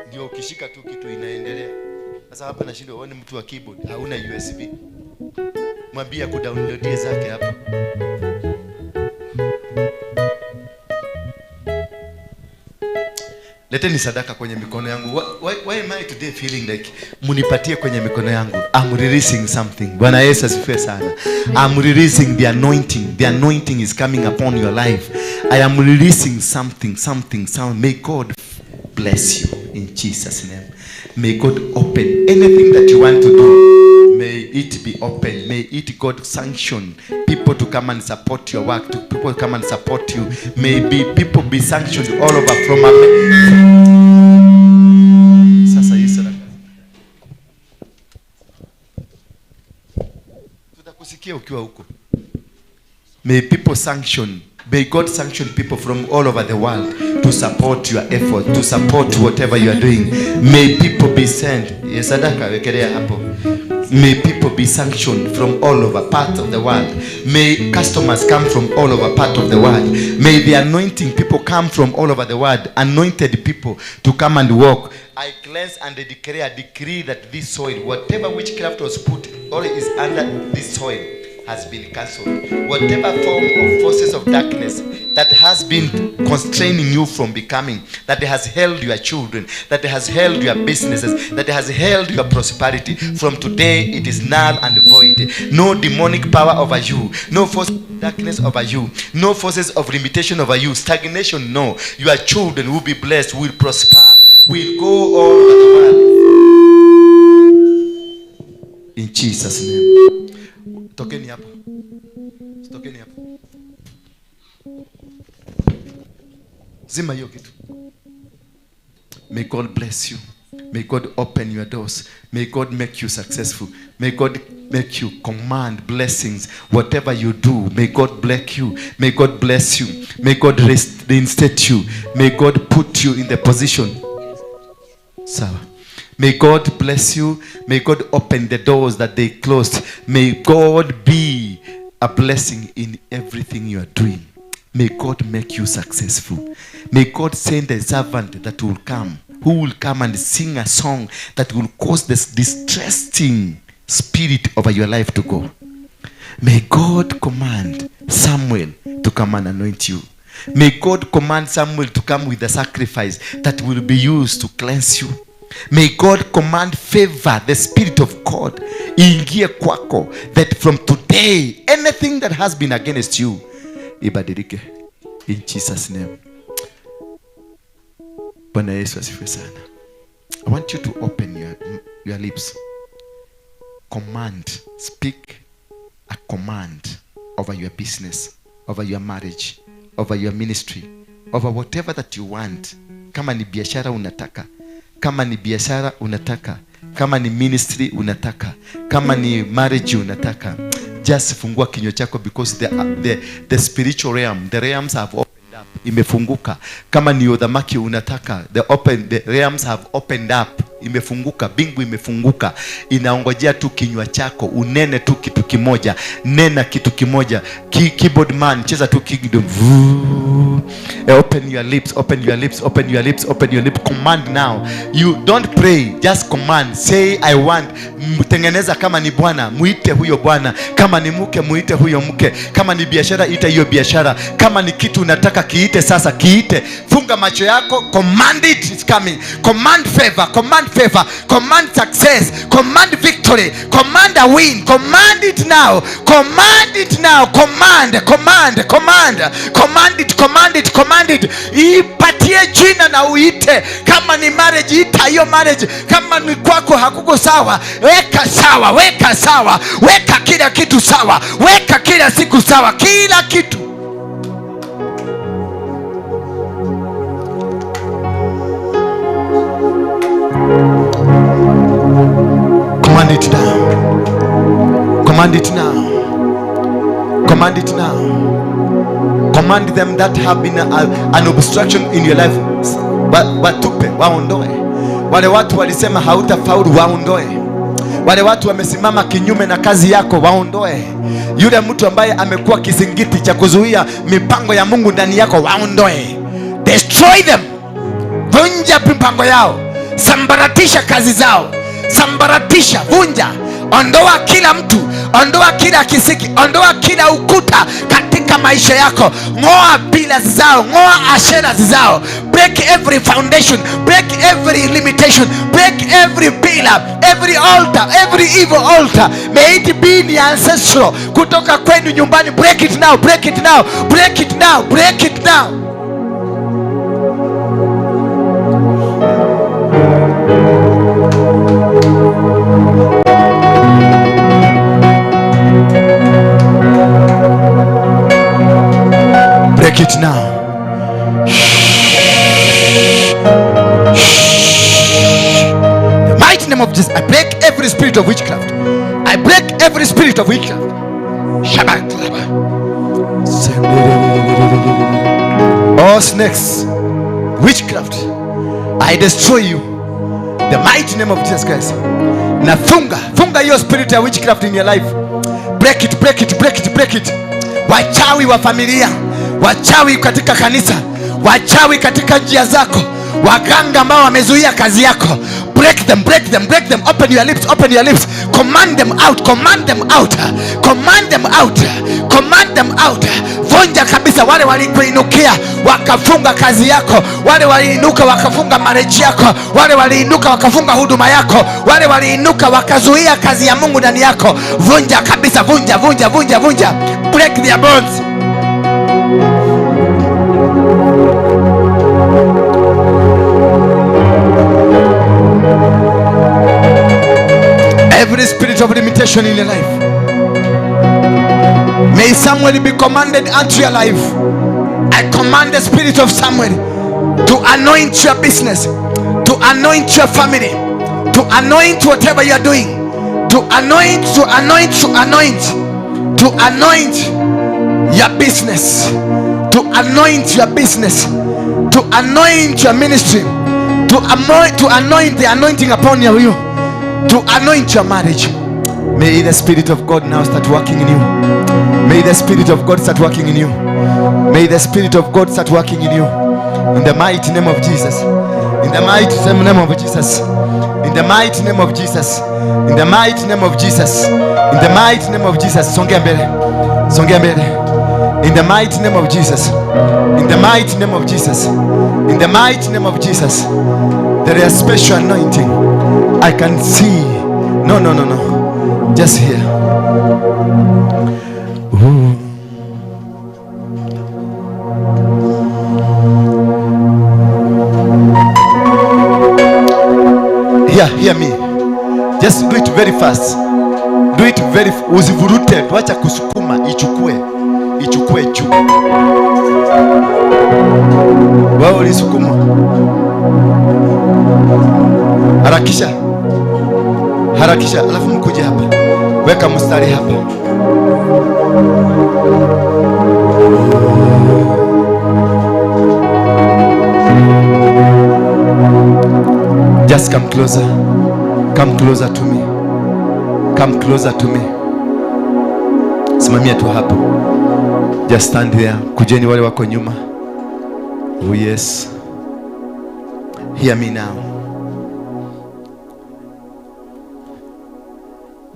Ndio ukishika tu kitu inaendelea. Sasa hapa nashindwa, wewe ni mtu wa keyboard, hauna USB. Mwambie kudownloadie zake hapa. Leteni sadaka kwenye mikono yangu. Why am I today feeling like munipatie kwenye mikono yangu? I'm releasing something. Bwana Yesu asifiwe sana. I'm releasing the anointing. The anointing is coming upon your life. I am releasing something, something, something. May God bless you in Jesus' name. May God open anything that you want to do. May it be open. May it God sanction people to come and support your work, to people come and support you. May be people be sanctioned all over from America. Sasa hii sadaka. Tutakusikia ukiwa huko. May people sanction. May God sanction people from all over the world to support your effort, to support whatever you are doing. May people be sent. Yes, sadaka wekelea hapo. May people be sanctioned from all over part of the world. May customers come from all over part of the world. May the anointing people come from all over the world. Anointed people to come and walk. I cleanse and declare, decree that this soil, whatever witchcraft was put or is under this soil, has been cancelled. Whatever form of forces of darkness that has been constraining you from becoming, that has held your children, that has held your businesses, that has held your prosperity, from today it is null and void. No demonic power over you, no force of darkness over you, no forces of limitation over you, stagnation, no. Your children will be blessed, will prosper, will go all over the world. In Jesus' name. Tokeni hapo. Tokeni hapo. Zima hiyo kitu. May God bless you. May God open your doors. May God make you successful. May God make you command blessings. Whatever you do, may God bless you. May God bless you. May God reinstate you. May God put you in the position. Sawa. May God bless you. May God open the doors that they closed. May God be a blessing in everything you are doing. May God make you successful. May God send a servant that will come, who will come and sing a song that will cause this distressing spirit over your life to go. May God command Samuel to come and anoint you. May God command Samuel to come with a sacrifice that will be used to cleanse you. May God command favor, the Spirit of God, ingie kwako, that from today, anything that has been against you, ibadilike. In Jesus' name. Bwana Yesu asifiwe sana. I want you to open your lips. Command, speak a command over your business, over your marriage, over your ministry, over whatever that you want. Kama ni biashara unataka, kama ni biashara unataka, kama ni ministry unataka, kama ni marriage unataka, just fungua kinywa chako, because the spiritual realm, the realms have opened up, imefunguka. Kama ni udhamaki unataka, the realms have opened up, imefunguka, bingu imefunguka, inaongojea tu kinywa chako unene tu kitu kimoja. Nena kitu kimoja. Keyboard man, cheza tu kingdom. Open your lips, open your lips, open your lips, open your lips. Command now. You don't pray, just command. Say I want. Tengeneza. Kama ni bwana, muite huyo bwana. Kama ni mke, muite huyo mke. Kama ni biashara, ita hiyo biashara. Kama ni kitu unataka, kiite sasa, kiite. Funga macho yako, command it, it's coming. Command favor, command favor, command success, command victory, command a win, command it now, command it now, command, command, command, command it, command it, command it. Ipatie jina na uite. Kama ni marriage, ita hiyo marriage. Kama ni kwako hakuko sawa, weka sawa, weka sawa, weka kila kitu sawa, weka kila siku sawa, kila kitu. Command it now. Command it now. Command it now. Command them that have been an obstruction in your life. Watupe, waondoe. Wale watu walisema hautafaulu, waondoe. Wale watu wamesimama kinyume na kazi yako, waondoe. Yule mtu ambaye amekuwa kizingiti cha kuzuia mipango ya Mungu ndani yako, waondoe. Destroy them. Vunja mipango yao. Sambaratisha kazi zao. Sambaratisha, vunja. Ondoa kila mtu, ondoa kila kisiki, ondoa kila ukuta katika maisha yako. Ngoa pillars zao, ngoa asheras zao. Break every foundation, break every limitation, break every pillar, every altar, every evil altar. May it be the ancestral kutoka kwenu nyumbani. Break it now, break it now, break it now, break it now. Break it now. Shh. Shh. The mighty name of Jesus, I break every spirit of witchcraft. I break every spirit of witchcraft. Shabbat. All snakes, witchcraft, I destroy you. The mighty name of Jesus Christ. Na funga, funga your spirit of witchcraft in your life. Break it, break it, break it, break it. Wachawi wa familia, wachawi katika kanisa, wachawi katika njia zako, waganga ambao wamezuia kazi yako, break them, break them, break them. Open your lips, open your lips. Command them out, command them out, command them out, command them out. Vunja kabisa wale walikuinukia wakafunga kazi yako, wale waliinuka wakafunga marriage yako, wale waliinuka wakafunga huduma yako, wale waliinuka wakazuia kazi ya Mungu ndani yako. Vunja kabisa, vunja, vunja, vunja, vunja. Break their bonds. Every spirit of limitation in your life, may Samuel be commanded unto your life. I command the spirit of Samuel to anoint your business, to anoint your family, to anoint whatever you are doing, to anoint, to anoint, to anoint, to anoint your business, to anoint your business, to anoint your ministry, to anoint the anointing upon you, to anoint your marriage. May the Spirit of God now start working in you. May the Spirit of God start working in you. May the Spirit of God start working in you. In the mighty name of Jesus. In the mighty name of Jesus. In the mighty name of Jesus. In the mighty name of Jesus. In the mighty name of Jesus. Songea mbele. Songea mbele. In the mighty name of Jesus. In the mighty name of Jesus. In the mighty name of Jesus. There is a special anointing. I can see. No, no, no, no. Just here. Ooh. Here, hear me. Just do it very fast. Do it very, usivurute, wacha kusukuma, ichukue. Ichukue juu. Wewe ulisukuma. Harakisha. Harakisha, alafu mkuje hapa. Weka mstari hapa. Just come closer. Come closer to me. Come closer to me. Simamia tu hapo. Just stand there. Kujeni wale wako nyuma. Oh yes. Hear me now.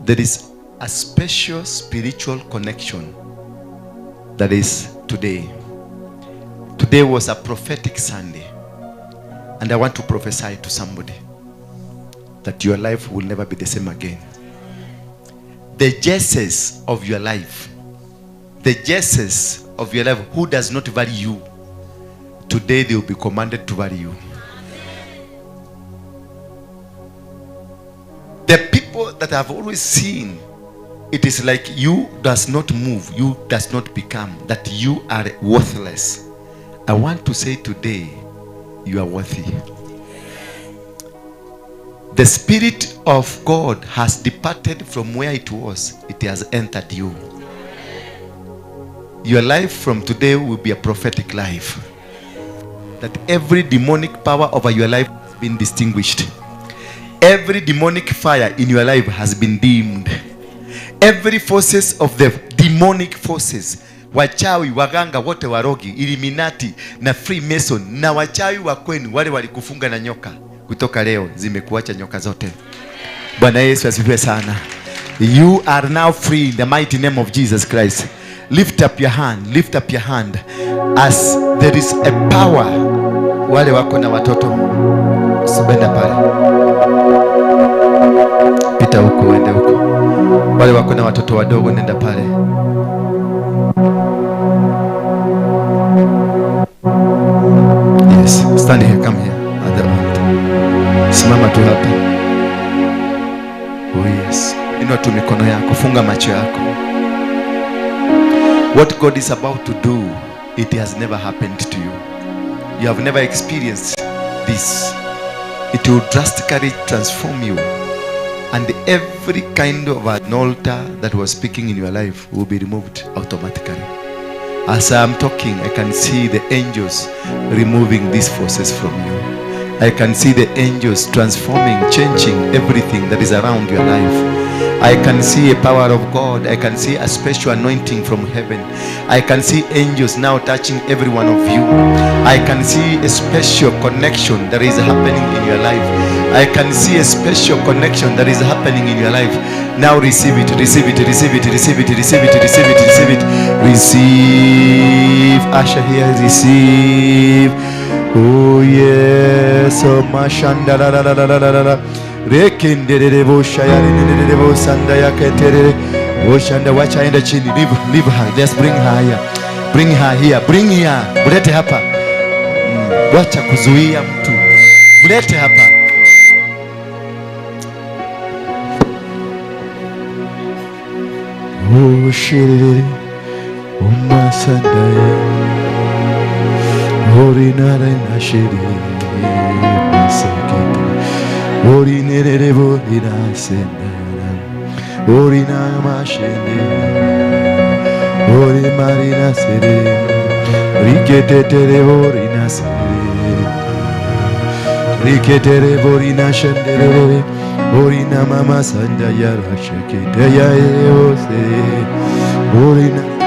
There is a special spiritual connection that is today. Today was a prophetic Sunday. And I want to prophesy to somebody that your life will never be the same again. The Jesus of your life, the Jesus of your life who does not value you, today they will be commanded to value you. The people that I've always seen, it is like you does not move, you does not become, that you are worthless. I want to say today, you are worthy. The Spirit of God has departed from where it was. It has entered you. Your life from today will be a prophetic life. That every demonic power over your life has been distinguished. Every demonic fire in your life has been dimmed. Every forces of the demonic forces, wachawi, waganga, wote warogi, Illuminati na Freemason na wachawi wa kwenu wale walikufunga na nyoka, kutoka leo zimekuacha nyoka zote. Bwana Yesu asifiwe sana. You are now free in the mighty name of Jesus Christ. Lift up your hand, lift up your hand as there is a power. Wale wako na watoto, usibenda pale. Pita huko, uende huko. Wale wako na watoto wadogo, nenda pale. Yes, stand here, come here. At the altar. Simama tu hapa. Oh yes. Inua tu mikono yako, funga macho yako. What God is about to do, it has never happened to you. You have never experienced this. It will drastically transform you. And every kind of an altar that was speaking in your life will be removed automatically. As I am talking, I can see the angels removing these forces from you. I can see the angels transforming, changing everything that is around your life. I can see a power of God. I can see a special anointing from heaven. I can see angels now touching every one of you. I can see a special connection that is happening in your life. I can see a special connection that is happening in your life. Now receive it, receive it, receive it, receive it, receive it, receive it, receive it. Receive. Asha here, receive. Oh yes. Oh mashanda la la la la la la. Rekenderebo shayarinderebo sandaya ketere. Oshanda, wacha aende chini. Leave her. Just bring her here. Bring her here. Bring her. Mlete hapa. Wacha kuzuia mtu. Mlete hapa. Oshirere umasandaya orinare nashiri masakete orinerere borinasendara orinamashende orimarina sere riketetere orinasere riketere borinashendere orina mama sandaya rashekete ya ose orina.